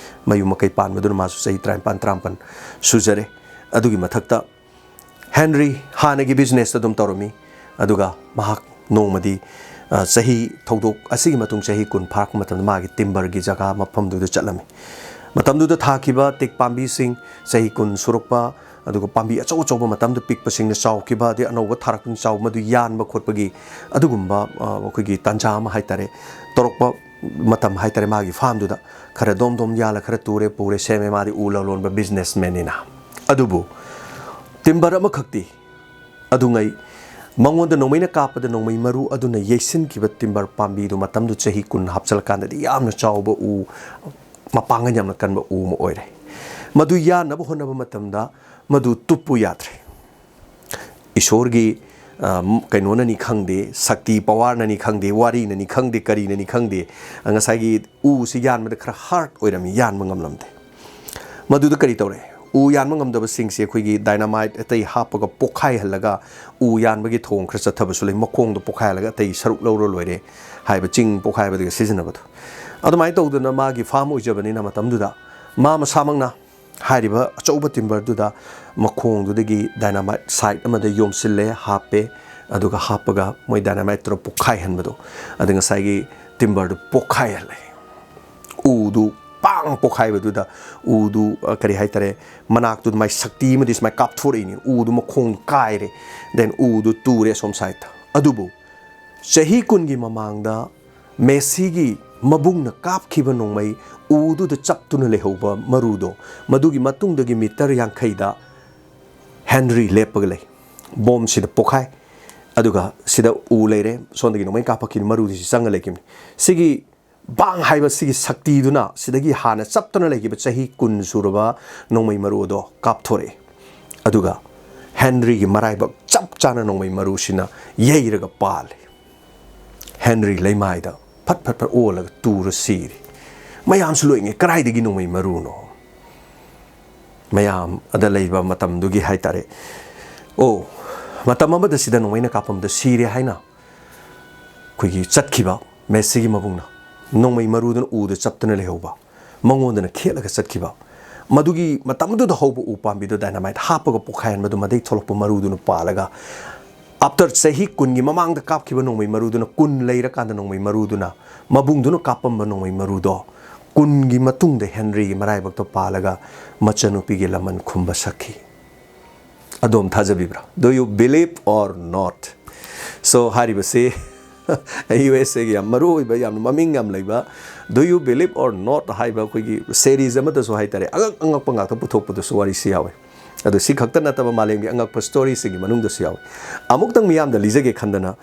ꯃꯌꯨꯝ ꯃꯀꯩ ꯄꯥꯟꯕꯗꯨꯅ ꯃꯥꯁꯨ ꯆꯍꯤ ꯇꯔꯥꯅꯤꯄꯥꯟ, ꯇꯔꯥꯃꯥꯄꯟ ꯁꯨꯖꯔꯦ꯫ ꯑꯗꯨꯒꯤ ꯃꯊꯛꯇ ꯍꯦꯟꯔꯤ ꯍꯥꯟꯅꯒꯤ businessꯇ ꯑꯗꯨꯝ ꯇꯧꯔꯝꯃꯤ꯫ ꯑꯗꯨꯒ ꯃꯍꯥꯛ ꯅꯣꯡꯃꯗꯤ, ꯑ, ꯆꯍꯤ, ꯊꯧꯗꯣꯛ ꯑꯁꯤꯒꯤ ꯃꯇꯨꯡ ꯆꯍꯤ ꯀꯨꯟ ꯐꯥꯔꯛꯄ ꯃꯇꯝꯗ ꯃꯥꯒꯤ timberꯒꯤ ꯖꯒꯥ ꯃꯐꯝꯗꯨꯗ ꯆꯠꯂꯝꯃꯤ꯫ ꯃꯇꯝꯗꯨꯗ ꯊꯥꯈꯤꯕ teak ꯄꯥꯝꯕꯤꯁꯤꯡ, ꯆꯍꯤ ꯀꯨꯟ ꯁꯨꯔꯛꯄ, ꯑꯗꯨꯒ ꯄꯥꯝꯕꯤ ꯑꯆꯧ ꯑꯆꯧꯕ ꯃꯇꯝꯗ ꯄꯤꯛꯄꯁꯤꯡꯅ ꯆꯥꯎꯈꯤꯕ, ꯑꯗꯩ ꯑꯅꯧꯕ ꯊꯥꯔꯛꯄꯁꯤꯡ ꯆꯥꯎꯕ, ꯃꯗꯨ ꯌꯥꯟꯕ ꯈꯣꯠꯄꯒꯤ ꯑꯗꯨꯒꯨꯝꯕ, ꯑ, ꯑꯩꯈꯣꯏꯒꯤ ꯇꯥꯟꯖꯥ ꯑꯃ ꯍꯥꯏ ꯇꯥꯔꯦ, ꯇꯧꯔꯛꯄ ꯃꯇꯝ ꯍꯥꯏ ꯇꯥꯔꯦ꯫ ꯃꯥꯒꯤ farmꯗꯨꯗ ꯈꯔ ꯗꯣꯝ ꯗꯣꯝ ꯌꯥꯜꯂ ꯈꯔ ꯇꯨꯔꯦ ꯄꯨꯔꯦ ꯁꯦꯝꯃꯦ꯫ ꯃꯥꯗꯤ ꯎ ꯂꯂꯣꯟꯕ, businessmanꯅꯤꯅ꯫ ꯑꯗꯨꯕꯨ timber ꯑꯃꯈꯛꯇꯤ ꯑꯗꯨꯉꯩ ꯃꯉꯣꯟꯗ ꯅꯣꯡꯃꯩꯅ ꯀꯥꯞꯄꯗ ꯅꯣꯡꯃꯩ ꯃꯔꯨ ꯑꯗꯨꯅ ꯌꯩꯁꯤꯟꯈꯤꯕ timber ꯄꯥꯝꯕꯤꯗꯨ ꯃꯇꯝꯗꯨ ꯆꯍꯤ ꯀꯨꯟ ꯍꯥꯞꯆꯤꯜꯂꯀꯥꯟꯗꯗꯤ ꯌꯥꯝꯅ ꯆꯥꯎꯕ ꯎ, ꯃꯄꯥꯡꯒꯜ ꯌꯥꯝꯅ ꯀꯟꯕ ꯎ ꯑꯃ ꯑꯣꯏꯔꯦ꯫ ꯃꯗꯨ ꯌꯥꯟꯅꯕ ꯍꯣꯠꯅꯕ ꯃꯇꯝꯗ ꯃꯗꯨ ꯇꯨꯞꯄꯨ ꯌꯥꯗ꯭ꯔꯦ꯫ ꯏꯁꯣꯔꯒꯤ ꯀꯩꯅꯣꯅꯅꯤ ꯈꯪꯗꯦ, ꯁꯛꯇꯤ ꯄꯋꯥꯔꯅꯅꯤ ꯈꯪꯗꯦ, ꯋꯥꯔꯤꯅꯅꯤ ꯈꯪꯗꯦ, ꯀꯔꯤꯅꯅꯤ ꯈꯪꯗꯦ, ꯉꯁꯥꯏꯒꯤ ꯎꯁꯤ ꯌꯥꯟꯕꯗ ꯈꯔ ꯍꯥꯔꯠ ꯑꯣꯏꯔꯝꯃꯤ, ꯌꯥꯟꯕ ꯉꯝꯂꯝꯗꯦ꯫ ꯃꯗꯨꯗ ꯀꯔꯤ ꯇꯧꯔꯦ? ꯎ ꯌꯥꯟꯕ ꯉꯝꯗꯕꯁꯤꯡꯁꯦ ꯑꯩꯈꯣꯏꯒꯤ ꯗꯥꯏꯅꯥꯃꯥꯏꯠ ꯑꯇꯩ ꯍꯥꯞꯄꯒ ꯄꯣꯛꯈꯥꯏꯍꯜꯂꯒ ꯎ ꯌꯥꯟꯕꯒꯤ ꯊꯧꯑꯣꯡ ꯈꯔ ꯆꯠꯊꯕꯁꯨ ꯂꯩ꯫ ꯃꯈꯣꯡꯗꯣ ꯄꯣꯛꯈꯥꯏꯍꯜꯂꯒ ꯑꯇꯩ ꯁꯔꯨꯛ ꯂꯧꯔ ꯂꯣꯏꯔꯦ ꯍꯥꯏꯕ, ꯆꯤꯡ ꯄꯣꯛꯈꯥꯏꯕꯗꯒ ꯁꯤꯖꯤꯟꯅꯕꯗꯣ꯫ ꯑꯗꯨꯃꯥꯏꯅ ꯇꯧꯗꯅ ꯃꯥꯒꯤ ꯐꯥꯔꯝ ꯑꯣꯏꯖꯕꯅꯤꯅ ꯃꯇꯝꯗꯨꯗ ꯃꯥ ꯃꯁꯥꯃꯛꯅ ꯍꯥꯏꯔꯤꯕ ꯑꯆꯧꯕ ꯇꯤꯝꯕꯔꯗꯨꯗ ꯃꯈꯣꯡꯗꯨꯗꯒꯤ ꯗꯥꯏꯅꯥꯃꯥꯏꯠ ꯁꯥꯏꯠ ꯑꯃꯗ ꯌꯣꯝꯁꯤꯜꯂꯦ, ꯍꯥꯞꯄꯦ, ꯑꯗꯨꯒ ꯍꯥꯞꯄꯒ ꯃꯣꯏ ꯗꯥꯏꯅꯥꯃꯥꯏꯠꯇꯨꯅ ꯄꯣꯛꯈꯥꯏꯍꯟꯕꯗꯣ꯫ ꯑꯗ ꯉꯁꯥꯏꯒꯤ ꯇꯤꯝꯕꯔꯗꯨ ꯄꯣꯛꯈꯥꯏꯍꯜꯂꯦ꯫ ꯎꯗꯨ ꯄꯥꯡ ꯄꯣꯛꯈꯥꯏꯕꯗꯨꯗ ꯎꯗꯨ, ꯑ, ꯀꯔꯤ ꯍꯥꯏꯇꯥꯔꯦ, ꯃꯅꯥꯛꯇꯨꯗ ꯃꯥꯏ ꯁꯛꯇꯤ ꯑꯃꯗꯤ ꯁꯨꯃꯥꯏꯅ ꯀꯥꯞꯊꯣꯔꯛꯏꯅꯤ꯫ ꯎꯗꯨ ꯃꯈꯣꯡ ꯀꯥꯏꯔꯦ, ꯗꯦꯟ ꯎꯗꯨ ꯇꯨꯔꯦ ꯑꯁꯣꯝ ꯁꯥꯏꯠꯇ꯫ ꯑꯗꯨꯕꯨ ꯆꯍꯤ ꯀꯨꯟꯒꯤ ꯃꯃꯥꯡꯗ ꯃꯦꯁꯤꯒꯤ ꯃꯕꯨꯡꯅ ꯀꯥꯞꯈꯤꯕ ꯅꯣꯡꯃꯩ ꯎꯗꯨꯗ ꯆꯞꯇꯨꯅ ꯂꯩꯍꯧꯕ ꯃꯔꯨꯗꯣ, ꯃꯗꯨꯒꯤ ꯃꯇꯨꯡꯗꯒꯤ ꯃꯤꯇꯔ ꯌꯥꯡꯈꯩꯗ ꯍꯦꯟꯔꯤ ꯂꯦꯞꯄꯒ ꯂꯩ꯫ ꯕꯣꯝꯁꯤꯗ ꯄꯣꯛꯈꯥꯏ, ꯑꯗꯨꯒ ꯁꯤꯗ ꯎ ꯂꯩꯔꯦ, ꯁꯣꯝꯗꯒꯤ ꯅꯣꯡꯃꯩ ꯀꯥꯞꯄꯛꯈꯤꯕ ꯃꯔꯨꯗꯤ ꯁꯤ ꯆꯪꯉ ꯂꯩꯈꯤꯕꯅꯤ꯫ ꯁꯤꯒꯤ ꯕꯥꯡ ꯍꯥꯏꯕ ꯁꯤꯒꯤ ꯁꯛꯇꯤꯗꯨꯅ ꯁꯤꯗꯒꯤ ꯍꯥꯟꯅ ꯆꯞꯇꯅ ꯂꯩꯈꯤꯕ ꯆꯍꯤ ꯀꯨꯟ ꯁꯨꯔꯕ ꯅꯣꯡꯃꯩ ꯃꯔꯨ ꯑꯗꯣ ꯀꯥꯞꯊꯣꯔꯛꯏ꯫ ꯑꯗꯨꯒ ꯍꯦꯟꯔꯤꯒꯤ ꯃꯔꯥꯏꯕꯛ ꯆꯞ ꯆꯥꯅ ꯅꯣꯡꯃꯩ ꯃꯔꯨꯁꯤꯅ ꯌꯩꯔꯒ ꯄꯥꯜꯂꯤ꯫ ꯍꯦꯟꯔꯤ ꯂꯩꯃꯥꯏꯗ ꯐꯠ ꯐꯠ ꯐꯠ ꯑꯣꯜꯂꯒ ꯇꯨꯔ ꯁꯤꯔꯤ꯫ ꯃꯌꯥꯝꯁꯨ ꯂꯣꯏ ꯉꯛꯏ, "ꯀꯗꯥꯏꯗꯒꯤ ꯅꯣꯡꯃꯩ ꯃꯔꯨꯅꯣ?" ꯃꯌꯥꯝ ꯑꯗ ꯂꯩꯕ ꯃꯇꯝꯗꯨꯒꯤ ꯍꯥꯏ ꯇꯥꯔꯦ꯫ ꯑꯣ, ꯃꯇꯝ ꯑꯃꯗ ꯁꯤꯗ ꯅꯣꯡꯃꯩꯅ ꯀꯥꯞꯄꯝꯕꯗ ꯁꯤꯔꯦ ꯍꯥꯏꯅ ꯑꯩꯈꯣꯏꯒꯤ ꯆꯠꯈꯤꯕ ꯃꯦꯁꯤꯒꯤ ꯃꯕꯨꯡꯅ ꯅꯣꯡꯃꯩ ꯃꯔꯨꯗꯨꯅ ꯎꯗ ꯆꯞꯇꯅ ꯂꯩꯍꯧꯕ, ꯃꯉꯣꯟꯗꯅ ꯈꯦꯠꯂꯒ ꯆꯠꯈꯤꯕ꯫ ꯃꯗꯨꯒꯤ ꯃꯇꯝꯗꯨꯗ ꯍꯧꯕ ꯎ ꯄꯥꯝꯕꯤꯗꯣ ꯗꯥꯏꯅꯥꯃꯥꯏꯠ ꯍꯥꯞꯄꯒ ꯄꯣꯛꯈꯥꯏꯍꯟꯕꯗꯨ, ꯃꯗꯩ ꯊꯣꯛꯂꯛꯄ ꯃꯔꯨꯗꯨꯅ ꯄꯥꯜꯂꯒ, ꯑꯥꯐꯇꯔ ꯆꯍꯤ ꯀꯨꯟꯒꯤ ꯃꯃꯥꯡꯗ ꯀꯥꯞꯈꯤꯕ ꯅꯣꯡꯃꯩ ꯃꯔꯨꯗꯨꯅ, ꯀꯨꯟ ꯂꯩꯔꯀꯥꯟꯗ ꯅꯣꯡꯃꯩ ꯃꯔꯨꯗꯨꯅ, ꯃꯕꯨꯡꯗꯨꯅ ꯀꯥꯞꯄꯝꯕ ꯅꯣꯡꯃꯩ ꯃꯔꯨꯗꯣ ꯀꯨꯟꯒꯤ ꯃꯇꯨꯡꯗ ꯍꯦꯟꯔꯤꯒꯤ ꯃꯔꯥꯏꯕꯛꯇ ꯄꯥꯜꯂꯒ ꯃꯆꯟꯅꯨꯄꯤꯒꯤ ꯂꯃꯟ ꯈꯨꯝꯕ ꯁꯛꯈꯤ꯫ ꯑꯗꯣꯝ ꯊꯥꯖꯕꯤꯕ꯭ꯔꯥ? Do you believe or not? So, ꯍꯥꯏꯔꯤꯕꯁꯤ ꯌꯨ ꯑꯦꯁ ꯑꯦꯒꯤ ꯌꯥꯝ ꯃꯔꯨ ꯑꯣꯏꯕ, ꯌꯥꯝꯅ ꯃꯃꯤꯡ ꯌꯥꯝ ꯂꯩꯕ Do You Believe or Not ꯍꯥꯏꯕ ꯑꯩꯈꯣꯏꯒꯤ ꯁꯦꯔꯤꯁ ꯑꯃꯗꯁꯨ ꯍꯥꯏ ꯇꯥꯔꯦ, ꯑꯉꯛ ꯑꯉꯛꯄ ꯉꯥꯛꯇ ꯄꯨꯊꯣꯛꯄꯗꯁꯨ ꯋꯥꯔꯤꯁꯤ ꯌꯥꯎꯋꯦ꯫ ꯑꯗꯣ ꯁꯤ ꯈꯛꯇ ꯅꯠꯇꯕ ꯃꯥꯂꯦꯝꯒꯤ ꯑꯉꯛꯄ ꯁ꯭ꯇꯣꯔꯤꯁꯤꯡꯒꯤ ꯃꯅꯨꯡꯗꯁꯨ ꯌꯥꯎꯋꯦ꯫ ꯑꯃꯨꯛꯇꯪ ꯃꯤꯌꯥꯝꯗ ꯂꯤꯖꯒꯦ ꯈꯟꯗꯅ,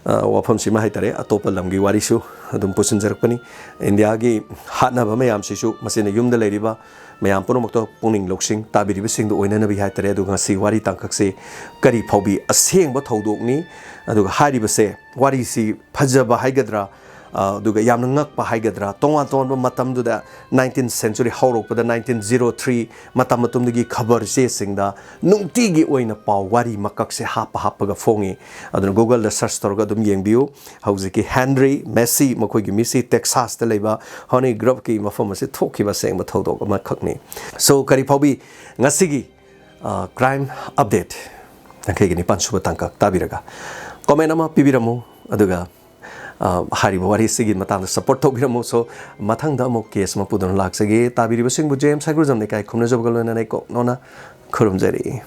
ꯑ, ꯋꯥꯐꯝꯁꯤꯃ ꯍꯥꯏ ꯇꯥꯔꯦ, ꯑꯇꯣꯞꯄ ꯂꯝꯒꯤ ꯋꯥꯔꯤꯁꯨ ꯑꯗꯨꯝ ꯄꯨꯁꯤꯟꯖꯔꯛꯄꯅꯤ꯫ ꯏꯟꯗꯤꯌꯥꯒꯤ ꯍꯥꯠꯅꯕ ꯃꯌꯥꯝꯁꯤꯁꯨ ꯃꯁꯤꯅ ꯌꯨꯝꯗ ꯂꯩꯔꯤꯕ ꯃꯌꯥꯝ ꯄꯨꯝꯅꯃꯛꯇ ꯄꯨꯛꯅꯤꯡ ꯂꯧꯁꯤꯡ ꯇꯥꯕꯤꯔꯤꯕꯁꯤꯡꯗ ꯑꯣꯏꯅꯅꯕ ꯍꯥꯏꯇꯥꯔꯦ꯫ ꯑꯗꯨꯒ ꯉꯁꯤ ꯋꯥꯔꯤ ꯇꯥꯡꯀꯛꯁꯤ ꯀꯔꯤ ꯐꯥꯎꯕꯤ ꯑꯁꯦꯡꯕ ꯊꯧꯗꯣꯛꯅꯤ, ꯑꯗꯨꯒ ꯍꯥꯏꯔꯤꯕꯁꯦ ꯋꯥꯔꯤꯁꯤ ꯐꯖꯕ ꯍꯥꯏꯒꯗ꯭ꯔꯥ, ꯑ, ꯑꯗꯨꯒ ꯌꯥꯝꯅ ꯉꯛꯄ ꯍꯥꯏꯒꯗ꯭ꯔꯥ, ꯇꯣꯉꯥꯟ ꯇꯣꯉꯥꯟꯕ ꯃꯇꯝꯗꯨꯗ nineteenth century ꯍꯧꯔꯛꯄꯗ nineteen zero three ꯃꯇꯝ ꯑꯗꯨꯝꯗꯒꯤ ꯈꯕꯔ ꯆꯦꯁꯤꯡꯗ ꯅꯨꯡꯇꯤꯒꯤ ꯑꯣꯏꯅ ꯄꯥꯎ ꯋꯥꯔꯤ ꯃꯀꯛꯁꯦ ꯍꯥꯞꯄ ꯍꯥꯞꯄꯒ ꯐꯣꯡꯉꯤ꯫ ꯑꯗꯨꯅ Google-ꯗ search ꯇꯧꯔꯒ ꯑꯗꯨꯝ ꯌꯦꯡꯕꯤꯌꯨ꯫ ꯍꯧꯖꯤꯛꯀꯤ ꯍꯦꯟꯔꯤ ꯃꯦꯁꯤ, ꯃꯈꯣꯏꯒꯤ ꯃꯤꯁꯤ Texas-ꯇ ꯂꯩꯕ Honey Grove-ꯀꯤ ꯃꯐꯝ ꯑꯁꯤ ꯊꯣꯛꯈꯤꯕ ꯑꯁꯦꯡꯕ ꯊꯧꯗꯣꯛ ꯑꯃꯈꯛꯅꯤ꯫ So, ꯀꯔꯤ ꯐꯥꯎꯕꯤ ꯉꯁꯤꯒꯤ, ꯑ, crime update ꯌꯥꯡꯈꯩꯒ ꯅꯤꯄꯥꯟ ꯁꯨꯕ ꯇꯥꯡꯀꯛ ꯇꯥꯕꯤꯔꯒ comment ꯑꯃ ꯄꯤꯕꯤꯔꯝꯃꯨ, ꯑꯗꯨꯒ, ꯑ, ꯍꯥꯏꯔꯤꯕ ꯋꯥꯔꯤꯁꯤꯒꯤ ꯃꯇꯥꯡꯗ support ꯇꯧꯕꯤꯔꯝꯃꯨ꯫ So, ꯃꯊꯪꯗ ꯑꯃꯨꯛ case ꯑꯃ ꯄꯨꯗꯨꯅ ꯂꯥꯛꯆꯒꯦ꯫ ꯇꯥꯕꯤꯔꯤꯕꯁꯤꯡꯕꯨ ꯖꯦꯝꯁ ꯍꯥꯏꯒ꯭ꯔꯨꯖꯝ ꯂꯩꯀꯥꯏ ꯈꯨꯝꯅꯖꯕꯒ ꯂꯣꯏꯅꯅ ꯏꯀꯣꯛ ꯅꯣꯟꯅ ꯈꯨꯔꯨꯝꯖꯔꯤ꯫